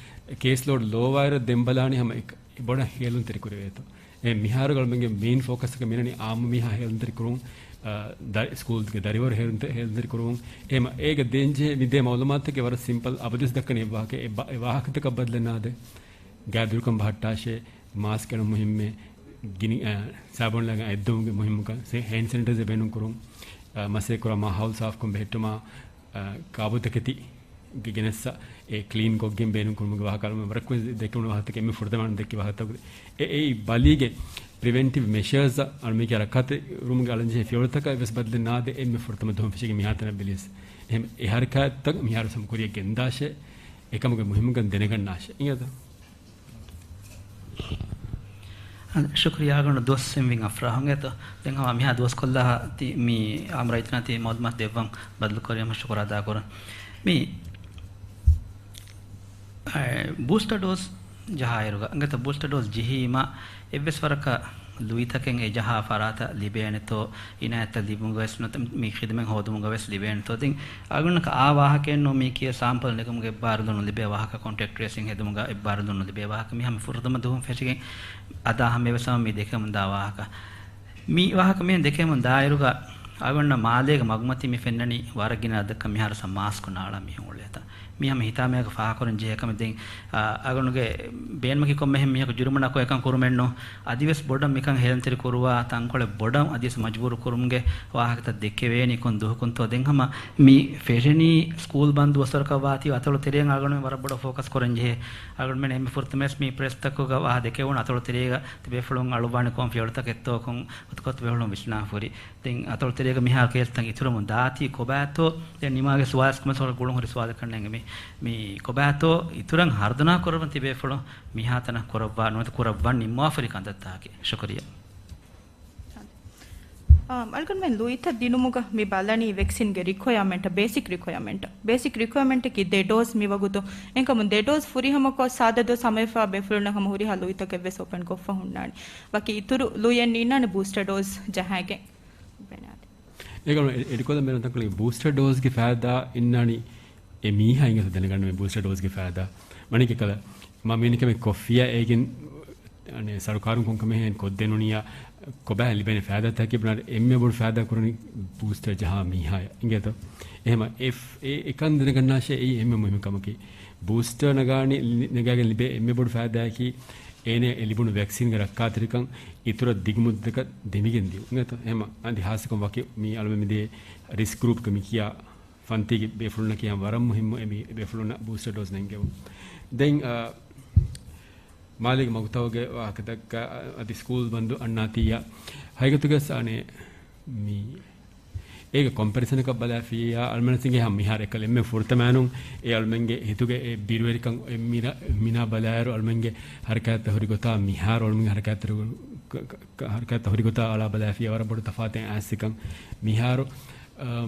ކޭސް ލޯޑް ލޯވާއިރު ދެން ބަލާނީ ހަމަ އެ ބޮޑަށް ހޭލުންތެރި ކުރެވޭތޯ. އެ މިހާރު އަޅުމެންގެ މެއިން ފޯކަސްއަކަށް މިއޮންނަނީ އާއްމު މީހާ ހޭލުންތެރި ކުރުން، އަ، ދަ-، ސްކޫލްގެ ދަރިވަރު ހޭލުންތެ-، ހޭލުންތެރި ކުރުން. އެހެމަ އޭގަ ދޭންޖެހޭ މި ދޭ މައުލޫމާތުތަކެއް ވަރަށް ސިމްޕަލް، އަބަދުވެސް ދައްކަނީ އެއް ވާހަކަ، އެ ބަ-، އެ ވާހަކަތަކަށް ބަދަލެއް ނާދޭ. ގާތް ދުރުކަން ބަހައްޓާށޭ، މާސްކް އެޅުން މުހިއްމޭ، ގިނި، އަ، ސާބޫން ލަގަން އަތްދުވުމުގެ މުހިއްމުކަން، ސެ-، ހޭންޑް ސެނިޓައިޒަރ ބޭނުން ކުރުން، އަ، މަސޭ ކުރާ މާހައުލް ސާފްކުން ބެހެއްޓުމާ، އަ، ކާބުތަކެތި ގެ-، ގެނެއްސަ އެ ކްލީން ކޮށްގެން ބޭނުން ކުރުމުގެ ވާހަކަ އަޅުމެން ވަރަށް ކުރިން ދެއްކެވުނު ވާހަކަތަކެއް އެންމެ ފުރަތަމަ ދެއްކި ވާހަކަތަކުގެ އެ-، އެއީ ބަލީގެ ޕްރިވެންޓިވް މެޝާސް އަޅުމެންގެ ރައްކާތެރިވުމުގެ އަޅަންޖެހޭ ފިޔަވަޅުތަކަށް އެއްވެސް ބަދަލެއް ނާދޭ އެންމެ ފުރަތަމަ ދުވަހުން ފެށިގެން މިހާތަނަށް ބެލިޔަސް. އެހެން އެ ހަރަކާތްތައް މިހާރު ސަމް ކުރިއަށް ގެންދާށޭ، އެކަމުގެ މުހިއްމުކަން ދެނެގަންނާށޭ. އިނގޭތަ؟ ޝުކުރިއްޔާ އަޅުގަނޑު ދުވަސް އެންމެ އަފްރާހުން އެތޯ. ދެން ހަމަ މިހާ ދުވަސްކޮށްލާ ތި މި އާއްމު ރައްޔިތުންނަށް ތި މައުލޫމާތު ދެއްވަން ބަދަލުކުރިޔަމަށް ޝުކުރު އަދާކުރަން. މި، އެ، ބޫސްޓަ ޑޯސް ޖަހާއިރުގަ، އިނގޭތަ ބޫސްޓަ ޑޯސް ޖެހީމަ އެއްވެސް ވަރަކަށް ލުއިތަކެއް އެ ޖަހާ ފަރާތަށް ލިބޭނެތޯ، އިނާޔަތްތައް ލިބުމުގަވެސް ނުވަތަ މި ޚިދުމަތް ހޯދުމުގަވެސް ލިބޭނެތޯ. ދެން އަޅުގަނޑަކަށް އާ ވާހަކައެއް ނޫން މީކީ ސާމްޕަލް ނެގުމުގެ އެއްބާރުލުން ނުލިބޭ ވާހަކަ، ކޮންޓެކްޓް ޓްރޭސިން ހެދުމުގަ އެއްބާރުލުން ނުލިބޭ ވާހަކަ. މި ހަމަ ފުރަތަމަ ދުވަހުން ފެށިގެން އަދާ ހަމަ އެވެސް ހަމަ މި ދެކެމުން ދާ ވާހަކަ. މި ވާހަކަ މިހެން ދެކެމުން ދާއިރުގަ އަޅުގަނޑަށް މާލޭގެ މަގުމަތީ މި ފެންނަނީ ވަރަށް ގިނަ އަދަދަކަށް މިހާރު ސަ މާސްކު ނާޅާ މީހުން އުޅޭތަ. މީ ހަމަ ހިތާމައިގަ ފާހަގަކުރަން ޖެހޭ ކަމެއް. ދެން، އާ، އަޅުގަނޑުގެ ބޭނުމަކީ ކޮންމެހެން މީހަކު ޖުރުމަނަކު އެކަން ކުރުމެއްނު. އަދިވެސް ބޮޑަށް މިކަން ހޭލުންތެރި ކުރުވާ ތަންކޮޅެއް ބޮޑަށް އަދިވެސް މަޖުބޫރު ކުރުމުގެ ވާހަކަތައް ދެއްކެވޭނީ ކޮން ދުވަހަކުންތޯ. ދެން ހަމަ މި ފެށެނީ ސްކޫލް ބަންދު ވަސަރަކަށް ވާތީ އަތޮޅު ތެރެއިން އަޅުގަނޑުމެން ވަރަށް ބޮޑަށް ފޯކަސް ކުރަން ޖެހޭ. އަޅުގަނޑުމެން އެންމެ ފުރަތަމަވެސް މި ޕްރެސްތަކުގަ ވާހަ ދެކެވުނު އަތޮޅު ތެރޭގަ ތިބޭފުޅުން އަޅުއްވާނެ ކޮން ފިޔަވަޅުތަކެއްތޯ ކޮން އުތުކޮށް ތިބޭފުޅުން ވިސްނާފަ ހުރި. ދެން އަތޮޅު ތެރޭގަ މިހާރު ކޭސްތައް އިތުރަމުން ދާތީ ކޮބާތޯ؟ ދެން ނިމާގެ ސުވާލަކަށް ގުޅުން ހުރި ސުވާލަކަށް ނޭނގެ މި، މި ކޮބާތޯ އިތުރަށް ހަރުދަނާ ކުރައްވަން ތިބޭފުޅުން މިހާތަނަށް ކުރައްވާ ނުވަތަ ކުރައްވަން ނިންމާފަ ހުރި ކަންތައްތަކަކީ. ޝުކުރިއްޔާ. އާ، އަޅުގަނޑުމެން ލުއިތައް ދިނުމުގަ މި ބަލަނީ ވެކްސިންގެ ރިކުއަޔަމެންޓަށް، ބޭސިކް ރިކުއަޔަމެންޓަށް. ބޭސިކް ރިކުއަޔަމެންޓަކީ ދެ ޑޯޒް މި ވަގުތު. އެހެންކަމުން ދެ ޑޯޒް ފުރިހަމަކޮށް ސާދަ ދޯސް ހަމަވެފަ ބޭފުޅުންނަށް ހަމަ ހުރިހާ ލުއިތަކެއްވެސް އޮޕެން ކޮށްފަ ހުންނާނެ. ވަކި އިތުރު ލުއިއެއް ނީންނާނެ ބޫސްޓަ ޑޯޒް ޖަހާގެން. އެކަމަ އެ-، އެޑިކޮލަ މެރުން ތަންކޮޅެއް ބޫސްޓަ ޑޯޒްގެ ފައިދާ އިންނާނީ އެ މީހާ އިނގޭތަ ދެނެގަންނަވެ ބޫސްޓަ ޑޯޒްގެ ފައިދާ. މަނިކެކަލަ މަ މީނިކަމެއް ކޮށްފިޔާ އޭގެން އަނެ ސަރުކާރުން ކޮންކަމެއް ހެން ކޮށްދެނުނިޔާ ކޮބާ ލިބޭނެ ފައިދާތަކީ ބުނާ އެންމެ ބޮޑު ފައިދާ ކުރަނީ ބޫސްޓަ ޖަހާ މީހާޔަށް އިނގޭތޯ. އެހެމަ އެ އެ އެކަން ދެނެގަންނާށޭ އެއީ އެންމެ މުހިންމު ކަމަކީ. ބޫސްޓަ ނަގާނީ ނަގާގެން ލިބޭ އެންމެ ބޮޑު ފައިދާއަކީ އޭނަ އެ ލިބުނު ވެކްސިންގެ ރައްކާތެރިކަން އިތުރަށް ދިގު މުއްދަތަކަށް ދެމިގެން ދިޔުން އިނގޭތޯ. އެހެމަ އަދި ހާއްސަކޮށް ވަކި މި އަޅުމެ މިދޭ ރިސްކް ގްރޫޕްގެ މި ކިޔާ ފަންތީގެ ބޭފުޅުންނަކީ ހަމަ ވަރަށް މުހިއްމު އެ މި ބޭފުޅުންނަށް ބޫސްޓަ ޑޯޒް ނެންގެވުން. ދެން، އާ، މާލޭގެ މަގުތައުގެ ވާހަކަ ދައްކާ، އަދި ސްކޫލް ބަންދު އަންނާތީއާ ހަގީގަތުގަސް އަނެ މި އޭގެ ކޮމްޕެރިސަނަކަށް ބަލާފިއްޔާ އަޅުމެންސިނގެ ހަމަ މިހާރު އެކަލް އެންމެ ފުރަތަމައިނުން އެ އަޅުމެންގެ ހިތުގެ އެ ބިރުވެރިކަން އެ މިނާ، މިނާ ބަލާއިރު އަޅުމެންގެ ހަރަކާތްތައް ހުރި ގޮތާ މިހާރު އަޅުމެންގެ ހަރަކާތްތައް ހުރި ގޮ-، ކަ-، ކަ-، ހަރަކާތްތައް ހުރި ގޮތާ އަޅާ ބަލާފިއްޔާ ވަރަށް ބޮޑު ތަފާތެއް އައިސްކަން މިހާރު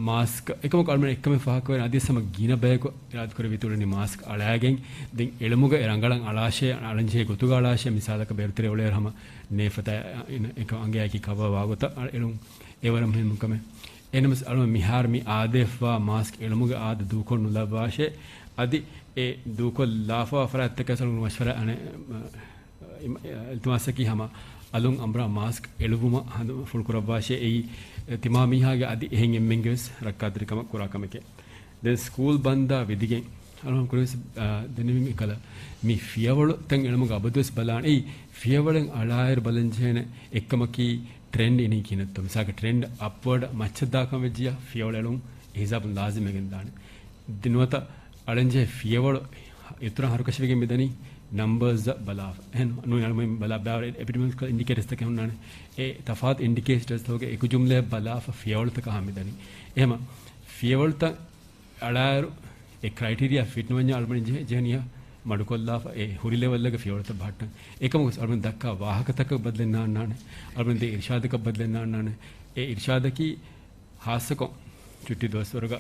މާސްކް އެކަމަކު އަޅުމެން އެއްކަމެއް ފާހަގަކުރޭ އަދިވެސް ހަމަ ގިނަ ބަޔަކު އިރާދަކުރެއްވި ތުޅެނީ މާސްކް އަޅާގެން ދެން އެޅުމުގަ އެ ރަނގަޅަށް އަޅާށޭ، އަޅަންޖެހޭ ގޮތުގަ އަޅާށޭ. މިސާލަކަށް ބޭރުތެރޭ އުޅޭއިރު ހަމަ ނޭފަތާ އިން އެކަ އަނގަޔަކީ ކަވަ ވާގޮތަށް އަ-، އެޅުން އެވަރަށް މުހިންމު ކަމެއް. އެހެންނަމަވެސް އަޅުމެން މިހާރު މި އާދަވެފަ މާސްކް އެޅުމުގެ އާދަ ދޫކޮށް ނުލައްވާށޭ. އަދި އެ ދޫކޮށްލާފަވާ ފަރާތްތަކަށް އަޅުގަނޑު މަޝްވަރާ އަނެ އި-، އިލްތިމާސަކީ ހަމަ އަލުން އަނބުރާ މާސްކް އެޅުވުމަށް ހަނދު ފުޅުކުރައްވާށޭ. އެއީ ތިމާ މީހާގެ އަދި އެހެން އެންމެންގެވެސް ރައްކާތެރިކަމަށް ކުރާ ކަމެކޭ. ދެން ސްކޫލް ބަންދާ ވިދިގެން އަޅުގަނޑު ކުރިންވެސް، އާ، ދެންނެވިން އެކަލަ މި ފިޔަވަޅުތައް އެޅުމުގެ އަބަދުވެސް ބަލާނެ. އެއީ ފިޔަވަޅެއް އަޅާއިރު ބަލަންޖެހޭނެ އެއްކަމަކީ ޓްރެންޑް އިނީ ކިހިނެއްތޯ. މިސާލަކަށް ޓްރެންޑް އަޕްވަޑަށް މައްޗަށް ދާކަން ވެއްޖިޔާ ފިޔަވަޅު އެޅުން އެ ހިސާބުން ލާޒިމް ވެގެން ދާނެ. ދެން ނުވަތަ އަޅަންޖެހޭ ފިޔަވަޅު އިތުރަށް ހަރުކަށިވެގެން މިދަނީ ނަމްބަރސް ބަލާފަ. އެހެން ނޫން އަޅުމެން ބަލާ ބާވަރު އެޕިޑިމިއޮލޮޖިކަލް އިންޑިކޭޓަރސްތަކެއް ހުންނާނެ. އެ ތަފާތު އިންޑިކޭޓަރސްތަކުގެ އެކު ޖުމްލައެއް ބަލާފަ ފިޔަވަޅުތަކަށް ހަމަ މިދަނީ. އެހެމަ ފިޔަވަޅުތައް އަޅާއިރު އެ ކްރައިޓީރިއާ ފިޓް ނުވަންޏާ އަޅުމެން ޖެހެ-، ޖެހެނީ މަޑުކޮށްލާފަ އެ ހުރި ލެވެލްއެއްގެ ފިޔަވަޅުތައް ބަހައްޓަން. އެކަމަކު އަޅުމެން ދައްކާ ވާހަކަތަކަށް ބަދަލެއް ނާންނާނެ. އަޅުމެން ދޭ އިރްޝާދަކަށް ބަދަލެއް ނާންނާނެ. އެ އިރްޝާދަކީ ހާއްސަކޮށް ޗުއްޓީ ދުވަސްވަރުގަ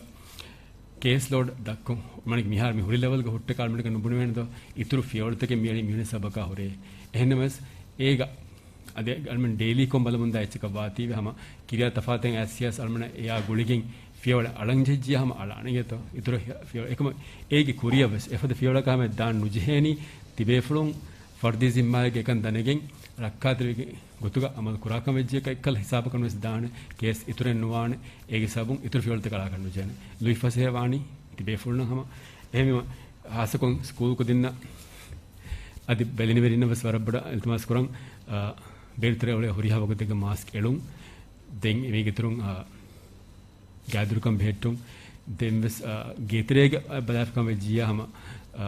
ކޭސް ލޯޑް ދައްކުން. މަނިކް މިހާރު މި ހުރި ލެވެލްގަ ހުއްޓަކަށް އަޅުމެންނަކަށް ނުބުނެވޭނެ ދޯ؟ އިތުރު ފިޔަވަޅުތަކެއް މިއަޅީ މިވެނި ސަބަކާ ހުރޭ. އެހެންނަމަވެސް އޭގަ އަދި އަޅުމެން ޑެއިލީކޮށް ބަލަމުންދާ އެއްޗަކަށް ވާތީވެ ހަމަ ކިރިޔާ ތަފާތެއް އައިސްޔާސް އަޅުމެން އެޔާ ގުޅިގެން ފިޔަވަޅަށް އަޅަން ޖެއްޖިޔާ ހަމަ އަޅާނެ އިނގޭތޯ. އިތުރު ފިޔަވަޅަށް އެކަމަ އޭގެ ކުރިއަށް ވެސް އެފަދަ ފިޔަވަޅަކާ ހަމަ ދާން ނުޖެހޭނީ ތިބޭފުޅުން ފަރުދީ ޒިންމާއެއްގެ އެކަން ދަނެގެން ރައްކާތެރިވެގެން ގޮތުގަ އަމަލު ކުރާކަން ވެއްޖެ އެކަ އެއްކަލަ ހިސާބަކަށް ވެސް ދާނެ. ކޭސް އިތުރެއް ނުވާނެ. އޭގެ ސަބުން އިތުރު ފިޔަވަޅުތަކަށް އަޅާކަށް ނުޖެހޭނެ. ލުއިފަސޭހަ ވާނީ ތިބޭފުޅުން ހަމަ. އެހެންވީމަ ހާއްސަކޮށް ސްކޫލް ކުދިންނަށް އަދި ބެލެނިވެރިންނަށް ވެސް ވަރަށް ބޮޑަށް އިލްތިމާސް ކުރަން، އާ، ބޭރުތެރޭ އުޅޭ ހުރިހާ ވަގުތެއްގަ މާސްކް އެޅުން. ދެން އެމީގެ އިތުރުން، އާ، ގާތްދުރުކަން ބެހެއްޓުން. ދެން ވެސް، އާ، ގޭތެރޭގަ ބަލާފަކަން ވެއްޖިއްޔާ ހަމަ، އާ،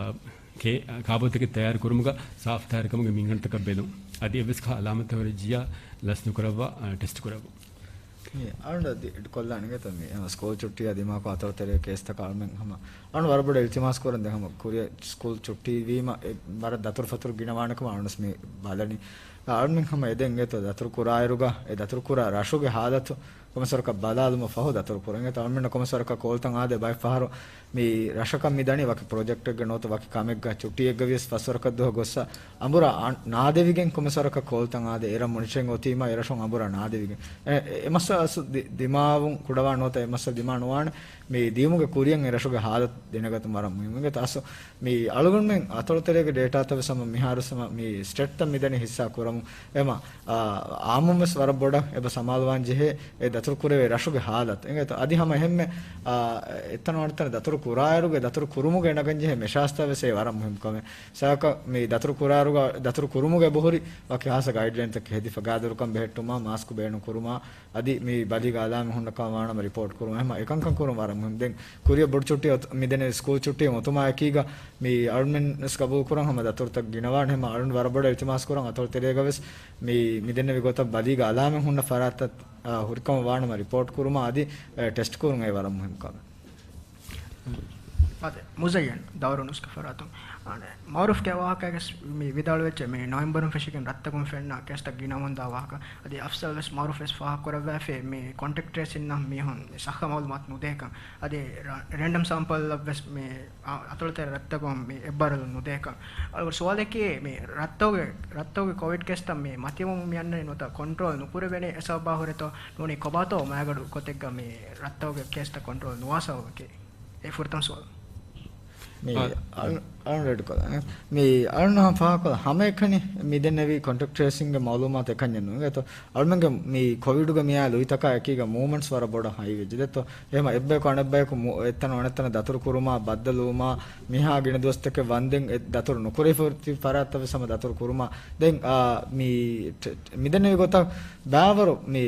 ކޭ-، ކާބޯތަކެއް ތައްޔާރު ކުރުމުގަ ސާފު ތާހިރުކަމުގެ މިންގަނޑުތަކަށް ބެލުން. އަދި އެއްވެސް އަލާމަތެއް ހުރެއްޖިއްޔާ ލަސް ނުކުރައްވާ، އާ، ޓެސްޓް ކުރައްވުން. މި އަޅުގަނޑަށް އަދި އެޑް ކޮށްލާނެ އިނގޭތޯ މި ސްކޫލް ޗުއްޓީއާ ދިމާކޮށް އަތޮޅު ތެރޭ ކޭސްތަކަށް އަޅުމެން ހަމަ އަޅުގަނޑު ވަރަށް ބޮޑަށް އިލްތިމާސް ކުރަން. ދެން ހަމަ ކުރިއަށް ސްކޫލް ޗުއްޓީ ވީމަ އެ ވަރަށް ދަތުރުފަތުރު ގިނަވާނެ ކަމަށް އަޅުގަނޑު ވެސް މި ބަލަނީ. އަޅުމެން ހަމަ އެދެން އިނގޭތޯ ދަތުރު ކުރާއިރުގަ އެ ދަތުރު ކުރާ ރަށުގެ ހާލަތު ކޮންމެސްވަރަކަށް ބަލާލުމަށް ފަހު ދަތުރު ކުރަން. އެތަ އަޅުމެންނަށް ކޮންމެސްވަރަކަށް ކޯލްތައް އާދޭ ބައެއް ފަހަރު މި ރަށަކަށް މި ދަނީ ވަކި ޕްރޮޖެކްޓެއްގެ ނުވަތަ ވަކި ކަމެއްގަ ޗުއްޓީއެއްގަ ވިޔަސް ފަސްވަރަކަށް ދުވަހަށް ގޮއްސަ އަނބުރާ އަ-، ނާދެވިގެން ކޮންމެސްވަރަކަށް ކޯލްތައް އާދޭ އެރަށް މޮނިޓަރިން އޮތީމަ އެރަށުން އަނބުރާ ނާދެވިގެން. އެ، އެ، އެ މައްސަލަ އަސް ދި-، ދިމާވުން ކުޑަވާ ނުވަތަ އެ މައްސަލަ ދިމާ ނުވާނެ. މި ދިޔުމުގެ ކުރިއަށް އެ ރަށުގެ ހާލަތު ދެނެގަތުން ވަރަށް މުހިއްމު. އިނގޭތަ އަސް މި އަޅުގަނޑުމެން އަތޮޅު ތެރޭގެ ޑޭޓާތައް ވެސް ހަމަ މިހާރު ސަމަ މި ސްޓެޓްތައް މި ދަނީ ހިއްސާ ކުރަމުން. އެމަ، އާ، އާއްމުން ވެސް ވަރަށް ބޮޑަށް އެބަ ސަމާލުވާން ޖެހޭ އެ ދަތުރު ކުރެވޭ ރަށުގެ ހާލަތު. އެނގޭތޯ؟ އަދި ހަމަ އެހެންމެ، އާ، އެތަން ވަންތަން ދަތުރު ކުރާއިރުގެ ދަތުރު ކުރުމުގެ ނަގަން ޖެހޭ މެޝާސްތައް ވެސް އެ ވަރަށް މުހިންމު ކަމެއް. ސާކަ މި ދަތުރު ކުރާއިރުގަ، ދަތުރު ކުރުމުގެ އެބަހުރި ވަކި ހާސް ގައިޑްލައިންތަކެއް ހެދިފަ ގާދަރުކަން ބެހެއްޓުމާ، މާސްކު ބޭނުން ކުރުމާ، އަދި މި ބަލީގަ އަލާމެއް ހުންނަކަން ވާނަމަ ރިޕޯޓް ކުރުން. އެހެމަ އެކަންކަން ކުރުން ވަރަށް މުހިންމު. ދެން ކުރިއަށް ބޮޑު ޗުއްޓީ އޮތު-، މިދެންނެވި ސްކޫލް ޗުއްޓީ އޮތުމާ އެކީގަ މި އަޅުމެން ވެސް ގަބޫލު ކުރަން ހަމަ ދަތުރުތައް ގިނަވާން. އެހެމަ އަޅުން ވަރަށް ބޮޑަށް އިލްތިމާސް ކުރަން އަތޮޅު ތެރޭގަ ވެސް މި، މިދެންނެވި ގޮތަށް ބަލީގަ އަލާމެއް ހުންނަ ފަރާތްތައް، އާ، ހުރިކަމަށް ވާނަމަ ރިޕޯޓް ކުރުމާ އަދި، އެ، ޓެސްޓް ކުރުން އެ ވަރަށް މުހިންމު ކަމެއް. އާދެ، މުޒައްޔަން ދައުރު ނުސްކަ ފަރާތުން. އާނެ، މައުރޫފްގެ ވާހަކައިގެސް މި ވިދާޅުވެއްޖެ މި ނޮވެމްބަރުން ފެށިގެން ރަށްތަކުން ފެންނަ ކޭސްތައް ގިނަވަމުންދާ ވާހަކަ. އަދި އަފްސަލް ވެސް މައުރޫފް ވެސް ފާހަގަކުރައްވާފައި މި ކޮންޓެކްޓް ޓްރޭސިންނަށް މީހުން މި ސައްހަ މައުލޫމާތު ނުދޭކަން. އަދި ރ-، ރޭންޑަމް ސާމްޕަލްއަށް ވެސް މި އަ-، އަތޮޅުތެރެ ރަށްތަކުން މި އެއްބާރުލުން ނުދޭކަން. އަޅުގަނޑު ސުވާލަކީ މި ރަށްތަކުގެ، ރަށްތަކުގެ ކޮވިޑް ކޭސްތައް މި މަތިވަމުން މި އަންނަނީ ނުވަތަ ކޮންޓްރޯލް ނުކުރެވޭނެ އެ ސަބަބާ ހުރެތޯ ނޫނީ ކޮބާތޯ މައިގަނޑު ގޮތެއްގަ މި ރަށްތަކުގެ ކޭސްތައް ކޮންޓްރޯލް ނުވާ ސަބަބަކީ؟ އެ ފުރަތަމަ ސުވާލު. މި އަ-، އަޅު-، އަޅުން ރެޑް ކޮލާ. މި އަޅުން ހަމަ ފާހަގަކޮށްލަ ހަމައެކަނި މި ދެންނެވި ކޮންޓެކްޓް ޓްރޭސިންގެ މައުލޫމާތު އެކަންޏެއް ނޫން. އެތޯ އަޅުމެންގެ މި ކޮވިޑުގެ މިއާ ލުއިތަކާ އެކީގަ މޫވްމަންޓްސް ވަރަށް ބޮޑަށް ހައިވެއްޖެ. ދެއްތޯ އެހެމަ އެއްބަޔަކު އަނެއްބަޔަކު މު-، އެއްތަނަށް އަނެއްތަނަށް ދަތުރު ކުރުމާ، ބައްދަލުވުމާ، މިހާ ގިނަ ދުވަސްތަކެއް ވަންދެން އެ ދަތުރު ނުކުރެވިފަ ފަރާތްތައް ވެސް ހަމަ ދަތުރު ކުރުމާ. ދެން، އާ، މި ޓް-، މިދެންނެވި ގޮތަށް ބާވަރު މި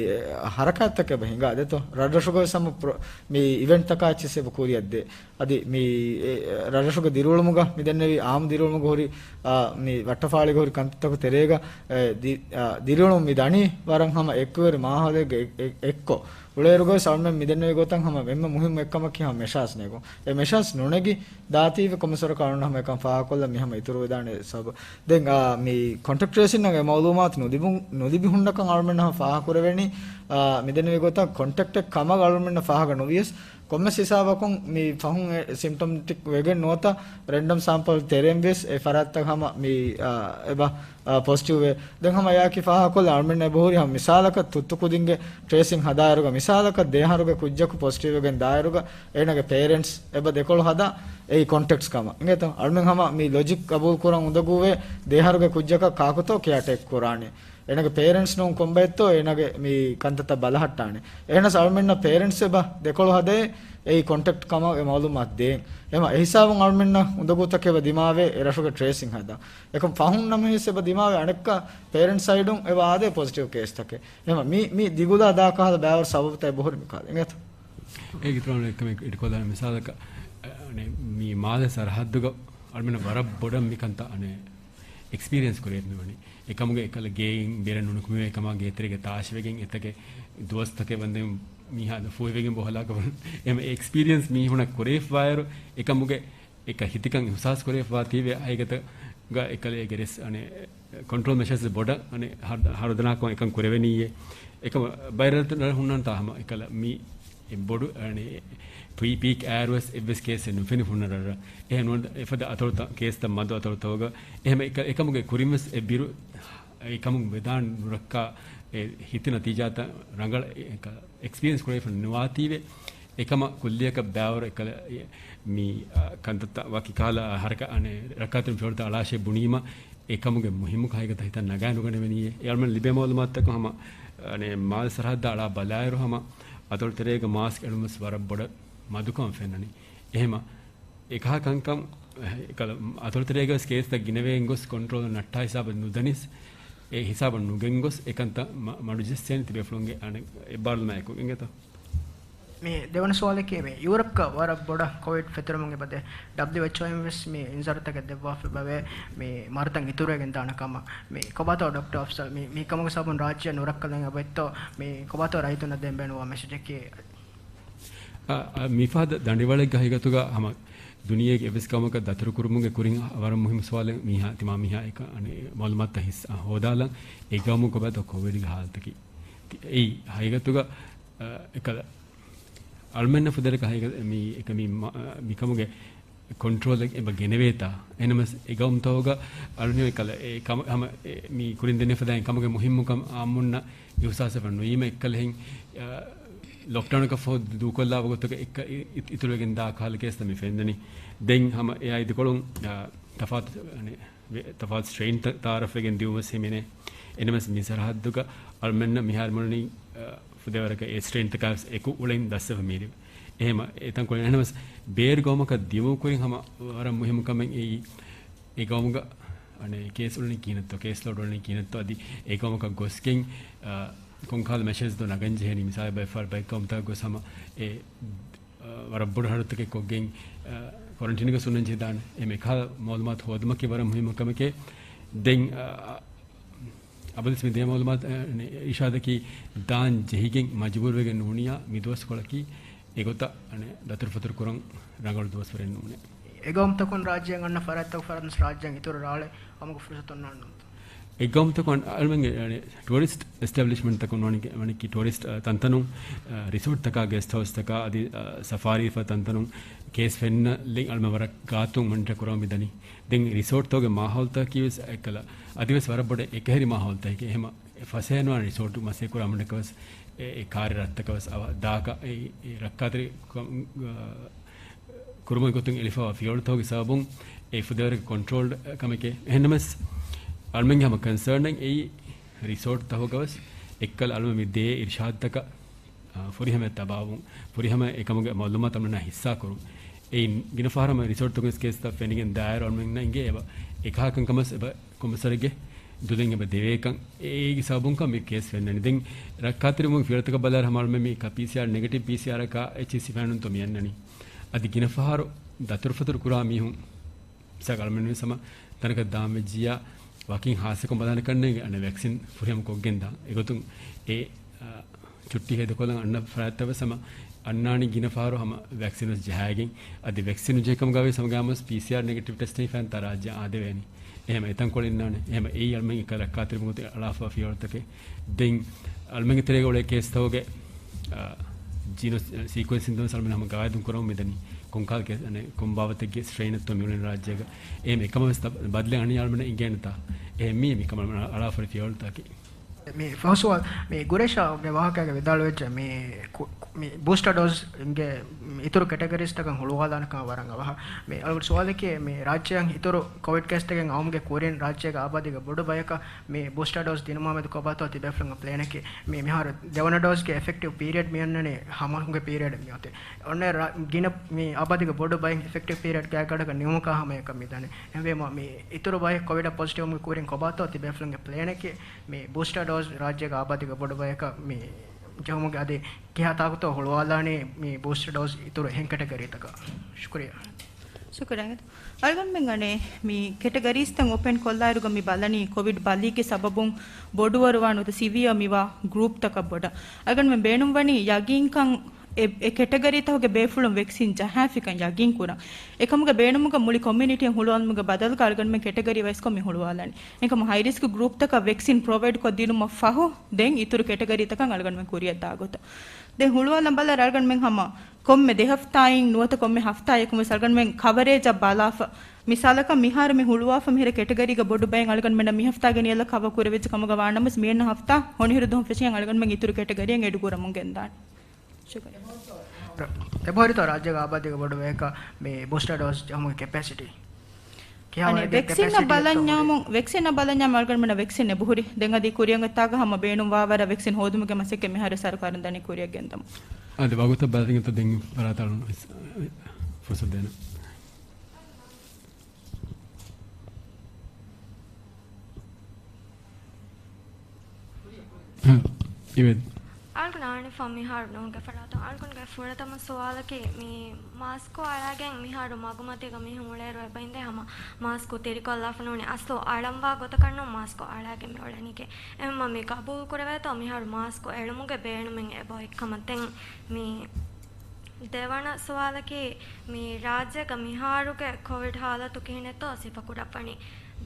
ހަރަކާތްތަކެއް އެބަ ހިނގާ. ދެއްތޯ ރަށްރަށުގަ ވެސް ހަމަ ޕްރޮ-، މި އިވެންޓްތަކާ އެއްޗިސް އެބަ ކުރިއަށްދޭ. އަދި މި، އެ، ރަށްރަށުގެ ދިރިއުޅުމުގަ މިދެންނެވި އާއްމު ދިރިއުޅުމުގަ ހުރި، އާ، މި ވައްޓަފާޅިގަ ހުރި ކަންތައްތަކު ތެރޭގަ، އެ، ދި-، އާ، ދިރިއުޅުން މި ދަނީ ވަރަށް ހަމަ އެއްކުވެރި މާހައުލެއްގެ އެ-، އެ-، އެއްކޮށް. އުޅޭއިރުގަވެސް އަޅުމެން މިދެންނެވި ގޮތަށް ހަމަ އެންމެ މުހިއްމު އެއްކަމަކީ ހަމަ މެޝާސް ނެގުން. އެ މެޝާސް ނުނެގި ދާތީވެ ކޮންމެސްވަރަކަށް އަޅުން ހަމަ އެކަން ފާހަގަކޮށްލަން މި ހަމަ އިތުރުވެދާނެ ސަބަބު. ދެން، އާ، މި ކޮންޓެކްޓް ޓްރޭސިންގެ މައުލޫމާތު ނުލިބު-، ނުލިބި ހުންނަކަން އަޅުމެންނަށް ހަމަ ފާހަގަކުރެވެނީ، އާ، މިދެންނެވި ގޮތަށް ކޮންޓެކްޓެއް ކަމަށް އަޅުމެންނަށް ފާހަގަ ނުވިޔަސް، ކޮންމެސް ހިސާބަކުން މި ފަހުން އެ ސިމްޓޮމެޓިކް ވެގެން ނުވަތަ ރެންޑަމް ސާމްޕަލް ތެރެއިން ވެސް އެ ފަރާތްތައް ހަމަ މި، އާ، އެބަ، އާ، ޕޮޒިޓިވް ވޭ. ދެން ހަމަ އެއާއެކީ ފާހަގަކޮށްލަން އަޅުމެންނަށް އެބަހުރި ހަމަ މިސާލަކަށް ތުއްތު ކުދިންގެ ޓްރޭސިން ހަދާއިރުގަ، މިސާލަކަށް ދެއަހަރުގެ ކުއްޖަކު ޕޮޒިޓިވް ވެގެން ދާއިރުގަ އޭނަގެ ޕޭރެންޓްސް އެބަ ދެކޮޅު ހަދާ އެއީ ކޮންޓެކްޓްސް ކަމަށް. އިނގޭތޯ؟ އަޅުމެން ހަމަ މި ލޮޖިކް ގަބޫލު ކުރަން އުނދަގޫވޭ ދެއަހަރުގެ ކުއްޖަކަށް ކާކުތޯ ކެއާޓޭކް ކުރާނީ. އޭނަގެ ޕޭރެންޓްސް ނޫން ކޮންބައެއްތޯ އޭނަގެ މި ކަންތައްތައް ބަލަހައްޓާނެ. އެހެނަސް އަޅުމެންނަށް ޕޭރެންޓްސް އެބަ ދެކޮޅު ހަދައޭ އެއީ ކޮންޓެކްޓް ކަމަށް އެ މައުލޫމާތު ދޭން. އެމަ އެހިސާބުން އަޅުމެންނަށް އުނދަގޫތަކެއް އެބަ ދިމާވޭ އެ ރަށުގެ ޓްރޭސިން ހަދާ. އެކަމް ފަހުން ނަމަވެސް އެބަ ދިމާވޭ އަނެއްކާ ޕޭރެންޓް ސައިޑުން އެބަ އާދޭ ޕޮޒިޓިވް ކޭސްތަކެއް. އެމަ މި، މި ދިގުލާ ދާ ކަހަލަ ބާވަރު ސަބަބުތައް އެބަހުރި މިކާލެ. އިނގޭތޯ؟ އޭގެ ތުރާނު އެކަމެއް އިޑިކޮލާ މިސާލަކަށް، އަ، މި މާލެ ސަރަހައްދުގަ އަޅުމެންނަށް ވަރަށް ބޮޑަށް މިކަންތައް އަނެއް އެކްސްޕީރިއެންސް ކުރެވެން މިވަނީ. އެކަމުގެ އެކަލަ ގޭއިން ބިރެއް ނުނުކުމެވޭ ކަމާ ގޭތެރޭގެ ތާށިވެގެން އެތަކެއް ދުވަސްތަކެއް ވަންދެން މީހާ ފޫހިވެގެން ބޮހަލާކަށް ވަން. އެމަ އެކްސްޕީރިއެންސް މީހުނަށް ކުރެވިފައިރު އެކަމުގެ އެކަ ހިތިކަން އިހުސާސް ކުރެވިފައި ތީވެ އައިގަތަގަ އެކަލޭގެ ރެސް އަނެ ކޮންޓްރޯލް މެޝަރސް ބޮޑަށް އަނެ ހަރު-، ހަރުދަނާކޮށް އެކަން ކުރެވެނީއޭ. އެކަމަ ބައިރަށް ހުންނަންތާ ހަމަ އެކަލަ މި އެ ބޮޑު، އަނެ، ޕީ-، ޕީކް އާއިރުވެސް އެއްވެސް ކޭސެއް ނުފެނި ހުންނަ ރަށްރަށް. އެހެން ނޫން އެފަދަ އަތޮޅުތައް، ކޭސްތައް މަދު އަތޮޅުތަކުގަ އެހެމަ އެކަ-، އެކަމުގެ ކުރިންވެސް އެ ބިރު، އެކަމުގެ ވެދާން ނުރައްކާ އެ ހިތި ނަތީޖާތައް ރަނގަޅަށް އެ-، އެކަ-، އެކްސްޕީރިއެންސް ކުރެވިފަ ނުވާތީވެ، އެކަމަށް ކުއްލިއަކަށް ބާވަރު އެކަލަ އެ-، މި، އަ، ކަންތައްތައް ވަކި ކަހަލަ ހަރަކާތް ރައްކާތެރިން ފިޔަވަޅުތައް އަޅާށޭ ބުނީމަ، އެކަމުގެ މުހިއްމު ކަހަލަ ހިތަށް ނަގާ ނުގަނެވެނީއޭ. އެ އަޅުމެން ލިބޭ މައުލޫމާތުތަކުން ހަމަ، އަނެ، މާލެ ސަރަހައްދަށް އަޅާ ބަލާއިރު ހަމަ އަތޮޅު ތެރޭގަ މާސްކް އެޅުންވެސް ވަރަށް ބޮޑަށް މަދުކަމަށް ފެންނަނީ. އެހެމަ އެކަހަ ކަންކަން، އެކަލަ އަތޮޅު ތެރޭގަވެސް ކޭސްތައް ގިނަވެގެން ގޮސް ކޮންޓްރޯލް ނައްޓާ ހިސާބަށް ނުދަނިސް، އެ ހިސާބަށް ނުގެން ގޮސް އެކަންތައް މަ-، މަޑުޖެއްސޭނެ ތިބޭފުޅުންގެ އަނެއް އެއްބާރުލުމާއެކު. އިނގޭތޯ؟ މި ދެވަނަ ސުވާލަކީ، މި ޔޫރަޕްގަ ވަރަށް ބޮޑަށް ކޮވިޑް ފެތުރެމުން އެބަދޭ. ޑަބްލިއުއެޗްއޯއިން ވެސް މި އިންޒާރުތަކެއް ދެއްވާފައި ވޭ، މި މަރުތައް އިތުރުވެގެން ދާނެ ކަމަށް. މި ކޮބާތޯ ޑޮކްޓަރ އަފްޒަލް، މި، މި ކަމުގެ ސަބަބުން ރާއްޖެއަށް ނުރައްކަލަން އެބައޮތްތޯ؟ މި ކޮބާތޯ ރައްޔިތުންނަށް ދޭން ބޭނުންވާ މެސެޖަކީ؟ އަ، އަ، މިފަހަތް ދަނޑިވަޅެއްގެ ހަގީގަތުގަ ހަމަ ދުނިޔޭގެ އެއްވެސް ގައުމަކަށް ދަތުރުކުރުމުގެ ކުރިން ވަރަށް މުހިއްމު ސުވާލެއް މީހާ، ތިމާ މީހާ އެކަ-، އަނެ، މައުލޫމާތުތައް ހިއްސަ-، ހޯދާލަން އެ ގައުމު ކޮބާތޯ ކޮވިޑްގެ ހާލަތަކީ. ތި-، އެއީ ހަގީގަތުގަ، އަ، އެކަލަ އަޅުމެންނަށް ފުދޭ ކަހަލަ މި، އެކަ މި މަ-، މިކަމުގެ ކޮންޓްރޯލެއް އެބަ ގެނެވޭތާ؟ އެހެނަސް އެ ގައުމުތަކުގަ އަޅުނި އެކަލަ އެ ކަމަ-، ހަމަ އެ މި ކުރިން ދެންނެފަދައިން ކަމުގެ މުހިއްމުކަން އާއްމުންނަށް އިހުސާސްވެފަ ނުވީމަ އެއްކަލަހެން، އަ، ލޮކްޑައުނަކަށް ފަހު ދޫކޮށްލާ ވަގުތުގަ އެއްކަ-، އި-، އި-، އިތުރުވެގެން ދާ ކަހަލަ ކޭސްތައް މި ފެންނަނީ. ދެން ހަމަ އެއާ އިދިކޮޅުން، އަ، ތަފާތު، އަނެ، ވެ-، ތަފާތު ސްޓްރެއިންތައް ތައާރަފްވެގެން ދިއުމަސް ހިމެނޭ. އެނަމަސް މި ސަރަހައްދުގަ އަޅުމެންނަށް މިހާރު މިއޮންނަނީ، އަ، ފުދޭވަރަކަށް އެ ސްޓްރެއިންތަކާ އެކު އުޅެން ދަސްވެފަ މިއިރު. އެހެމަ އެތަންކޮޅެއް ނަމަސް ބޭރު ގައުމަކަށް ދިޔުމުގެ ކުރިން ހަމަ ވަރަށް މުހިއްމު ކަމެއް އެއީ، އެ ގައުމުގަ އަނެއް ކޭސް އުޅެނީ ކިހިނެއްތޯ، ކޭސް ލޯޑް އުޅެނީ ކިހިނެއްތޯ، އަދި އެ ގައުމަކަށް ގޮސްގެން، އަ، ކޮންކަހަލަ މެޝަރސް ދޯ ނަގަން ޖެހޭނީ. މިސާލަށް ބައެއް ފަހަރު ބައެއް ގައުމުތަކަށް ގޮސް ހަމަ އެ، އަ، ވަރަށް ބޮޑު ހަރަދުތަކެއް ކޮށްގެން، އަ، ކޮރަންޓީންގަ ހުންނަން ޖެހިދާނެ. އެ މިކަހަލަ މައުލޫމާތު ހޯދުމަކީ ވަރަށް މުހިއްމު ކަމެކޭ. ދެން، އަ، އަބަދުވެސް މި ދޭ މައުލޫމާތު، އަ، އިރުޝާދަކީ ދާން ޖެހިގެން މަޖުބޫރުވެގެން ނޫނިޔާ މި ދުވަސްކޮޅަކީ އެގޮތަށް، އަނެއް، ދަތުރުފަތުރު ކުރަން ރަނގަޅު ދުވަސްވަރެއް ނޫނޭ. އެގައުމުތަކުން ރާއްޖޭގަ އަންނަ ފަރާތްތަކު ފަރާތް ރާއްޖޭން އިތުރު ރާޅެއް ހަމަގަ ފުރުސަތު އޮންނާނެ ނޫންތޯ؟ އެގައުމުތަކުން އަޅުމެންގެ، އަނެއް، ޓޫރިސްޓް އެސްޓެބްލިޝްމަންޓްތަކުން ވަނީ، ވަނީ ކި ޓޫރިސްޓް، އަ، ތަންތަނުން، އަ، ރިސޯޓްތަކާ، ގެސްޓް ހައުސްތަކާ އަދި، އަ، ސަފާރީފަ ތަންތަނުން ކޭސް ފެންނަ ލިން އަޅުމެން ވަރަށް ގާތުން މޮނިޓަ ކުރަމުން މިދަނީ. ދެން ރިސޯޓްތަކުގެ މާހައުލްތަކީ ވެސް އެއްކަލަ، އަދިވެސް ވަރަށް ބޮޑަށް އެކަހެރި މާހައުލްތަކެއް. އެހެމަ ފަސޭހަނުވާނެ ރިސޯޓު މަސޭ ކުރާ މުންޑަކަވެސް އެ، އެ ކާރި ރަށްތަކަވެސް އަވަ ދާކަ އެ، އެ ރައްކާތެރި ކުރުމުގެ ގޮތުން އެޅިފަވާ ފިޔަވަޅުތަކުގެ ސަބަބުން އެ ފުދޭވަރަކަށް ކޮންޓްރޯލް ކަމެކޭ. އެހެންނަމަސް އަޅުމެންގެ ހަމަ ކޮންސާން އެއީ ރިސޯޓް ތަކުގަވެސް އެއްކަލަ އަޅުމެން މި ދޭ އިރުޝާދުތަކަށް، އާ، ފުރިހަމަ ތަބާވުން، ފުރިހަމަ އެކަމުގެ މައުލޫމާތު އަޅުމެންނާ ހިއްސާކުރުން. އެއިން ގިނަ ފަހަރަށް މަ ރިސޯޓްތަކުން ކޭސްތައް ފެނިގެން ދާއިރު އަޅުމެންނަށް އިނގޭ އެބަ އެކަހަލަ ކަންކަމަސް އެބަ ކޮންމެސަރެއްގެ ދުލެއް އެބަ ދެވޭކަން. އޭގެ ސަބަބުންކަން މި ކޭސް ފެންނަނީ. ދެން ރައްކާތެރިވުމުގެ ފިޔަވަޅުތަކަށް ބަލާއިރު ހަމަ އަޅުމެން މި ކަ-، ޕީސީއާރް ނެގެޓިވް ޕީސީއާރަކާ އެޗްސީ ފެނުންތޯ މި އަންނަނީ. އަދި ގިނަ ފަހަރު ދަތުރުފަތުރު ކުރާ މީހުން މިސާލަކަށް އަޅުމެން ވެސް ހަމަ ތަނަކަށް ދާން ވެއްޖިއްޔާ، ވަކިން ހާއްސަކޮށް ބަލާނެ ކަންނޭނގެ އަނެއް ވެކްސިން ފުރިހަމަ ކޮށްގެން ދާން. އެގޮތުން އެ، އާ، ޗުއްޓީ ހޭދަކޮށްލަން އަންނަ ފަރާތްތައް ވެސް ހަމަ އަންނާނީ ގިނަ ފަހަރު ހަމަ ވެކްސިން ވެސް ޖަހައިގެން. އަދި ވެކްސިން ނުޖެހި ކަމުގަ ވެސް ހަމަ ގާމަސް ޕީސީއާރް ނެގެޓިވް ޓެސްޓެއް ހިފައިން ތާ ރާއްޖެ އާދެވޭނީ. އެހެމަ އެތަންކޮޅެއް އިންނާނެ. އެހެމަ އެއީ އަޅުމެން އެކަ ރައްކާތެރިވުމުގެ އަޅާފަ ފިޔަވަޅުތަކެއް. ދެން އަޅުމެންގެ ތެރޭގަ އުޅޭ ކޭސްތަކުގެ، އާ، ޖީނޯ ސީކުއެންސިން ދުވަސް އަޅުމެން ހަމަ ގަވާއިދުން ކުރަމުން މިދަނީ. ކޮންކަހަލަ ކޭސް، އަނެއް، ކޮން ބާވަތެއްގެ ސްޓްރެއިނެއްތޯ މި އުޅެނީ ރާއްޖޭގަ. އެހެމަ އެކަމަށް ވެސް ބަދަލެއް އަންނަނީ އަޅުމެންނަށް އިނގޭނެތާ. އެހެން މީ މިކަމަށް އަޅާފަ ފިޔަވަޅުތަކެއް. މި ފަހު ސުވާލު، މި ގުރޭޝާގެ ވާހަކައިގަ ވިދާޅުވެއްޖެ މި ކު-، މި ބޫސްޓާ ޑޯޒްގެ އިތުރު ކެޓަގަރީސްތަކަށް ހުޅުވާލާނެ ކަމަށް ވަރަށް އަވަހަށް. މި އަޅުގަނޑު ސުވާލަކީ، މި ރާއްޖެއަށް އިތުރު ކޮވިޑް ކޭސްތަކެއް އައުމުގެ ކުރިން ރާއްޖޭގެ އާބާދީގެ ބޮޑު ބަޔަކަށް މި ބޫސްޓާ ޑޯޒް ދިނުމާމެދު ކޮބާތޯ ތިބޭފުޅުންގެ ޕްލޭނަކީ؟ މި މިހާރު ދެވަނަ ޑޯޒްގެ އެފެކްޓިވް ޕީރިއަޑް މި އަންނަނީ ހަމަހުންގެ ޕީރިއަޑެއް މިއޮތީ. އޮންނަ ރާ-، ގިނަ މި އާބާދީގެ ބޮޑު ބައެއް އެފެކްޓިވް ޕީރިއަޑް ގާތްގަނޑަކަށް ނިމުމަކާ ހަމަޔަކަށް މިދަނީ. އެހެންވީމަ މި އިތުރު ބައެއް ކޮވިޑަށް ޕޮޒިޓިވްވުމުގެ ކުރިން ކޮބާތޯ ތިބޭފުޅުންގެ ޕްލޭނަކީ؟ މި ބޫސްޓާ ޑޯޒް ރާއްޖޭގެ އާބާދީގެ ބޮޑު ބަޔަކަށް މި ޖެހުމުގެ އަދި ކިހާ ތާކުތޯ ހުޅުވާލާނީ މި ބޫސްޓާ ޑޯޒް އިތުރު އެހެން ކެޓަގަރީތަކަށް؟ ޝުކުރިއްޔާ. ޝުކުރިއްޔާ. އަޅުގަނޑުމެން އަނެއް މި ކެޓަގަރީސްތައް އޮޕެން ކޮށްލާއިރުގަ މި ބަލަނީ ކޮވިޑް ބަލީގެ ސަބަބުން ބޮޑުވަރުވާ ނުވަތަ ސިވިއާ މިވާ ގްރޫޕްތަކަށް ބޮޑަށް. އަޅުގަނޑުމެން ބޭނުންވަނީ ޔަގީންކަން އެ، އެ ކެޓަގަރީތަކުގެ ބޭފުޅުން ވެކްސިން ޖަހާފިކަން ޔަގީން ކުރަން. އެކަމުގެ ބޭނުމުގަ މުޅި ކޮމިއުނިޓީއަށް ހުޅުވާލުމުގެ ބަދަލުގަ އަޅުގަނޑުމެން ކެޓަގަރީ ވައިސްކޮށް މި ހުޅުވާލަނީ. އެކަމު ހައި ރިސްކް ގްރޫޕްތަކަށް ވެކްސިން ޕްރޮވައިޑް ކޮށްދިނުމަށް ފަހު، ދެން އިތުރު ކެޓަގަރީތަކަށް އަޅުގަނޑުމެން ކުރިއަށް ދާގޮތަށް. ދެން ހުޅުވާލަން ބަލާއިރު އަޅުގަނޑުމެން ހަމަ ކޮންމެ ދެ ހަފްތާއިން ނުވަތަ ކޮންމެ ހަފްތާއަކުން ވެސް އަޅުގަނޑުމެން ކަވަރޭޖަށް ބަލާފަ. މިސާލަކަށް މިހާރު މި ހުޅުވާފަ މިހިރަ ކެޓަގަރީގަ ބޮޑު ބައެއް އަޅުގަނޑުމެންނަށް މި ހަފްތާގެ ނިޔަލަށް ކަވަރ ކުރެވިއްޖެ ކަމުގަ ވާނަމަސް މިއަންނަ ހަފްތާ ހޮނިހިރު ދުވަހުން ފެށިގެން އަޅުގަނޑުމެން އިތުރު ކެޓަގަރީއަށް އެޑު ކުރަމުން ގެންދާނެ. ޝުކުރިއްޔާ. އެބަހުރިތޯ ރާއްޖޭގެ އާބާދީގެ ބޮޑު ބަޔަކަށް މި ބޫސްޓާ ޑޯޒް ޖެހުމުގެ ކެޕޭސިޓީ؟ ކިހާ އަނެއް ވަރެއްގެ ވެކްސިންއަށް ކެޕޭސިޓީއެއްތޯ ބަލަންޏާމުން، ހުރީ؟ ވެކްސިންއަށް ބަލަންޏާމުން އަޅުގަނޑުމެންނަށް ވެކްސިން އެބަހުރި. ދެން އަދި ކުރިއަށް އޮތްތާގަ ހަމަ ބޭނުންވާވަރަށް ވެކްސިން ހޯދުމުގެ މަސައްކަތް މިހާރު ސަރުކާރުން ދަނީ ކުރިއަށް ގެންދަމުން. އަދި ވަގުތަށް ބަލަން ދެން ފަރާތަށް ފުރުސަތު ދޭނަން. އަޅުގަނޑު އާންމު މިހާރު ނޫންގެ ފަރާތުން އަޅުގަނޑުގެ ފުރަތަމަ ސުވާލަކީ، މި މާސްކު އަޅާގެން މިހާރު މަގުމަތީގަ މީހުން އުޅޭއިރު އެބައިންދޭ ހަމަ މާސްކު ތިރިކޮށްލާފަ ނޫނީ، އަސްލު އަޅަންވާ ގޮތަކަށް ނޫން މާސްކު އަޅާގެން މި އުޅެނީކީ. އެހެންވީމަ މި ގަބޫލު ކުރެވޭތޯ މިހާރު މާސްކު އެޅުމުގެ ބޭނުމެއް އެބައޮތް ކަމަށް؟ ދެން މި ދެވަނަ ސުވާލަކީ، މި ރާއްޖޭގަ މިހާރުގެ ކޮވިޑް ހާލަތު ކިހިނެއްތޯ ސިފަކުރައްވަނީ؟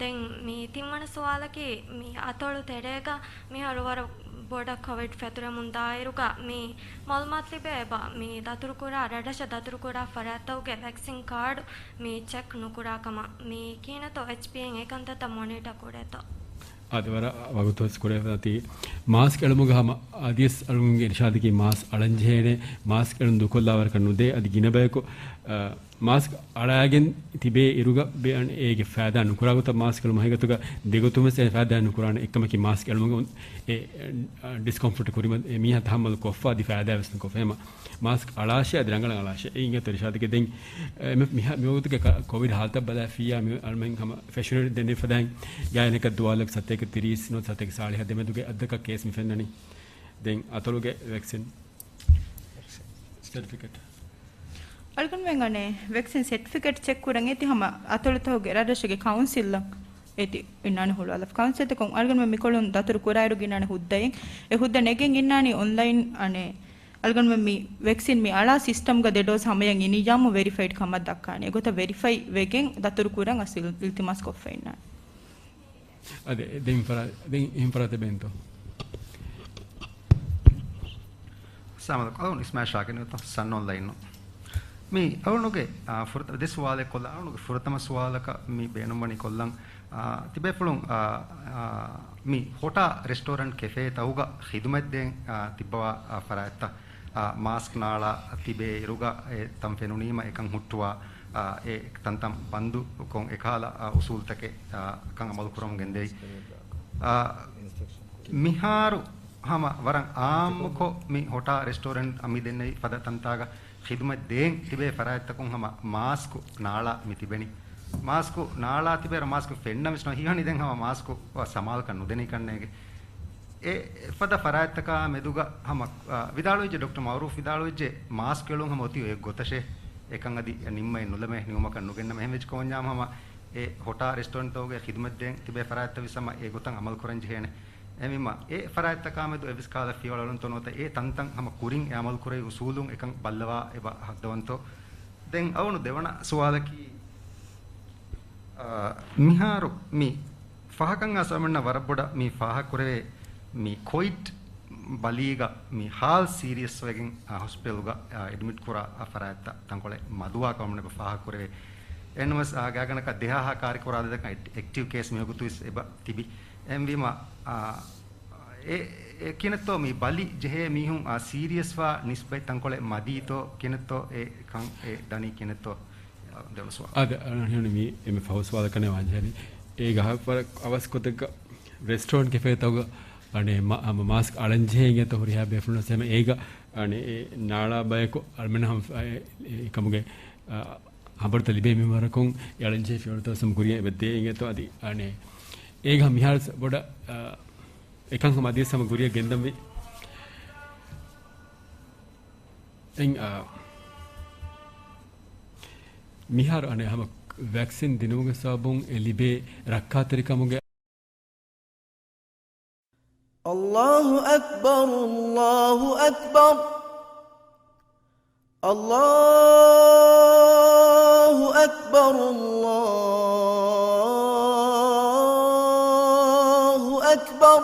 ދެން މި ތިންވަނަ ސުވާލަކީ، މި އަތޮޅު ތެރޭގަ މިހާރު ވަރަށް ބޮޑަށް ކޮވިޑް ފެތުރެމުން ދާއިރުގަ މި މައުލޫމާތު ލިބޭ އެބަ މި ދަތުރުކުރާ، ރަށްރަށަށް ދަތުރުކުރާ ފަރާތްތަކުގެ ވެކްސިން ކާޑު މި ޗެކް ނުކުރާ ކަމަށް. މި ކިހިނެއްތޯ އެޗްޕީއޭން އެކަންތައްތައް މޮނިޓަ ކުރޭތޯ؟ އާދެ، ވަރަށް ވަގުތުވެސް ކުރެވޭތީ، މާސްކް އެޅުމުގެ ހަމަ އަދިވެސް އަޅުގަނޑުގެ އިރުޝާދަކީ މާސްކް އަޅަން ޖެހޭނެ، މާސްކް އެޅުން ދޫކޮށްލާ ވަރަކަށް ނުދޭ. އަދި ގިނަ ބަޔަކު، އަ، މާސްކް އަޅާގެން ތިބޭ އިރުގަ ބޭ-، އަން-، އޭގެ ފައިދާ ނުކުރާ ގޮތަށް މާސްކް އެޅުމަށް ހަގީގަތުގަ ދެގޮތުން ވެސް އެ ފައިދާ ނުކުރާނެ. އެއްކަމަކީ މާސްކް އެޅުމުގެ އެ، އެ، ޑިސްކޮމްފޯޓް ކުރިމަ އެ މީހާ ތަހައްމަލު ކޮށްފަ އަދި ފައިދާ ވެސް ނުކޮށްފަ. އެހެމަ މާސްކް އަޅާށޭ އަދި ރަނގަޅަށް އަޅާށޭ. އެއީ އިނގޭތޯ ރިޝާދުގެ ދެން، އެ، މި-، މިހާ-، މިވަގުތުގެ ކަ-، ކޮވިޑް ހާލަތަށް ބަލާފިއްޔާ މި އަޅުމެން ހަމަ ފެށުނީ ދެން ދެން ފަދައިން ގާތްގަނޑަކަށް ދުވާލަކު ސަތޭކަ ތިރީސް ނުވަތަ ސަތޭކަ ސާޅީހާ ދެމެދުގެ އަދަދަކަށް ކޭސް މި ފެންނަނީ. ދެން އަތޮޅުގެ ވެކްސިން ސެޓްފިކެޓް. އަޅުގަނޑުމެން އަނެއް ވެކްސިން ސެޓްފިކެޓް ޗެކް ކުރަން އޭތި ހަމަ އަތޮޅުތަކުގެ ރަށްރަށުގެ ކައުންސިލްއަށް އޭތި އިންނާނެ ހުޅުވާލަފަ. ކައުންސިލްތަކުން އަޅުގަނޑުމެން މިކޮޅުން ދަތުރު ކުރާއިރު ގިންނާނެ ހުއްދައެއް. އެ ހުއްދަ ނެގެން އިންނާނީ އޮންލައިން އަނެއް އަޅުގަނޑުމެން މި ވެކްސިން މި އަޅާ ސިސްޓަމްގަ ދެ ޑޯސް ހަމަޔަށް އިނިއްޔާމު ވެރިފައިޑް ކަމަށް ދައްކާނެ. އެގޮތަށް ވެރިފައި ވެގެން ދަތުރު ކުރަން އަސް އިލް-، އިލްތިމާސް ކޮށްފަ އިންނާނެ. އަދި ދެން ފަރާ-، ދެން އެހެން ފަރާތެއް ބޭންތޯ؟ ސާމަދު އަޅުން އިސްމާއިލް ޝާކިރު ސަން އޮންލައިން. މި އަޅުނުގެ، އާ، ފުރަތަ-، ދެ ސުވާލެއް ކޮށްލަން. އަޅުނުގެ ފުރަތަމަ ސުވާލަކަށް މި ބޭނުންވަނީ ކޮށްލަން، އާ، ތިބޭފުޅުން، އާ، އާ، މި ހޮޓާ ރެސްޓޯރެންޓް ކެފޭ ތަކުގަ ޚިދުމަތް ދޭން، އާ، ތިއްބަވާ، އާ، ފަރާތްތައް، އާ، މާސްކް ނާޅާ ތިބޭ އިރުގަ އެ ތަން ފެނުނީމަ އެކަން ހުއްޓުވާ، އާ، އެ ތަންތަން ބަންދު ކޮށް އެކަހަލަ، އާ، އުސޫލުތަކެއް، އާ، ކަން އަމަލު ކުރަމުން ގެންދެވި. އާ، މިހާރު ހަމަ ވަރަށް އާއްމުކޮށް މި ހޮޓާ ރެސްޓޯރެންޓް އަށް މި ދެންނެވި ފަދަ ތަންތާގަ ޚިދުމަތް ދޭން ތިބޭ ފަރާތްތަކުން ހަމަ މާސްކު ނާޅާ މި ތިބެނީ. މާސްކު ނާޅާ ތިބޭ މާސްކު ފެންނަ ވެސް ނޯ ހީވަނީ ދެން ހަމަ މާސްކު ސަމާލުކަން ނުދެނީ ކަންނޭގެ. އެ ފަދަ ފަރާތްތަކާ މެދުގަ ހަމަ، އާ، ވިދާޅުވެއްޖެ، ޑޮކްޓަރ މައުރޫފް ވިދާޅުވެއްޖެ، މާސްކް އެޅުން ހަމަ އޮތީ އޮތް ގޮތަށޭ. އެކަން އަދި ނިންމައެއް ނުލަމޭ ނިމުމަކަށް ނުގެންނަމޭ. އެހެން ވެއްޖެ ކަމަށް ހަމަ އެ ހޮޓާ ރެސްޓޯރެންޓްތަކުގެ ޚިދުމަތް ދޭން ތިބޭ ފަރާތްތައް ވެސް ހަމަ އެ ގޮތަށް އަމަލު ކުރަން ޖެހޭނެ. އެހެންވީމަ އެ ފަރާތްތަކާ މެދު އެއްވެސް ކަހަލަ ފިޔަވަޅު އަޅުންތޯ ނުވަތަ އެ ތަންތަން ހަމަ ކުރިން އެ އަމަލު ކުރެވި އުސޫލުން އެކަން ބައްލަވާ އެބަ ހައްދަވަންތޯ. ދެން އަޅުނު ދެވަނަ ސުވާލަކީ، އާ، މިހާރު މި ފާހަކަން އާސަމަންނަ ވަރަށް ބޮޑަށް މި ފާހަގަ ކުރެވޭ މި ކޮވިޑް ބަލީގަ މި ހާލް ސީރިއަސް ވެގެން، އާ، ހޮސްޕިޓަލްގަ، އާ، އެޑްމިޓް ކުރާ، އާ، ފަރާތްތައް ތަންކޮޅެއް މަދުވާ ކަމަށް އެބަ ފާހަގަ ކުރެވޭ. އެހެންވެސް، އާ، ގާތްގަނޑަކަށް ދެހާހާ ކާރި ކުރާ އަދަދަކަށް އެކް-، އެކްޓިވް ކޭސް މިވަގުތު ވެސް އެބަ ތިބި. އެހެންވީމަ، އާ، އެ، އެ ކިނެއްތޯ މި ބަލި ޖެހޭ މީހުން، އާ، ސީރިއަސްވާ ނިސްބަތް ތަންކޮޅެއް މަދީތޯ ކިނެއްތޯ އެ ކަން އެ ދަނީ ކިނެއްތޯ؟ އާ، ދެވަނަ ސުވާލު. އާދެ، އަޅަން ހިނުނި މި އެންމެ ފަހު ސުވާލަކަށް ވާންޖެހެނީ. އޭގަ ހަ-، ވަރަށް އަވަސް ގޮތެއްގަ ރެސްޓޯރެންޓް ކެފޭތަކުގަ އަނެއް މަ-، ހަމަ މާސްކް އަޅަން ޖެހޭ އިނގޭތޯ ހުރިހާ ބޭފުޅުން ވެސް ހަމަ އޭގަ އަނެއް އެ ނާޅާ ބަޔަކު އަޅަމެން ހަމަ އެ، އެ ކަމުގެ، އާ، ހަބަރުތައް ލިބޭ މިންވަރަކުން އެ އަޅަން ޖެހޭ ފިޔަވަޅުތައް ވެސް ހަމަ ކުރިއަށް އެބަ ދޭ އިނގޭތޯ އަދި އަނެއް އޭގަ ހަމަ މިހާރު ވެސް ބޮޑަށް، އާ، އެކަން ހަމަ އަދިވެސް ހަމަ ކުރިއަށް ގެންދަންވީ. ދެން، އާ، މިހާރު އަނެއް ހަމަ ވެކްސިން ދިނުމުގެ ސަބަބުން އެ ލިބޭ ރައްކާތެރިކަމުގެ الله أكبر، الله أكبر، الله أكبر، الله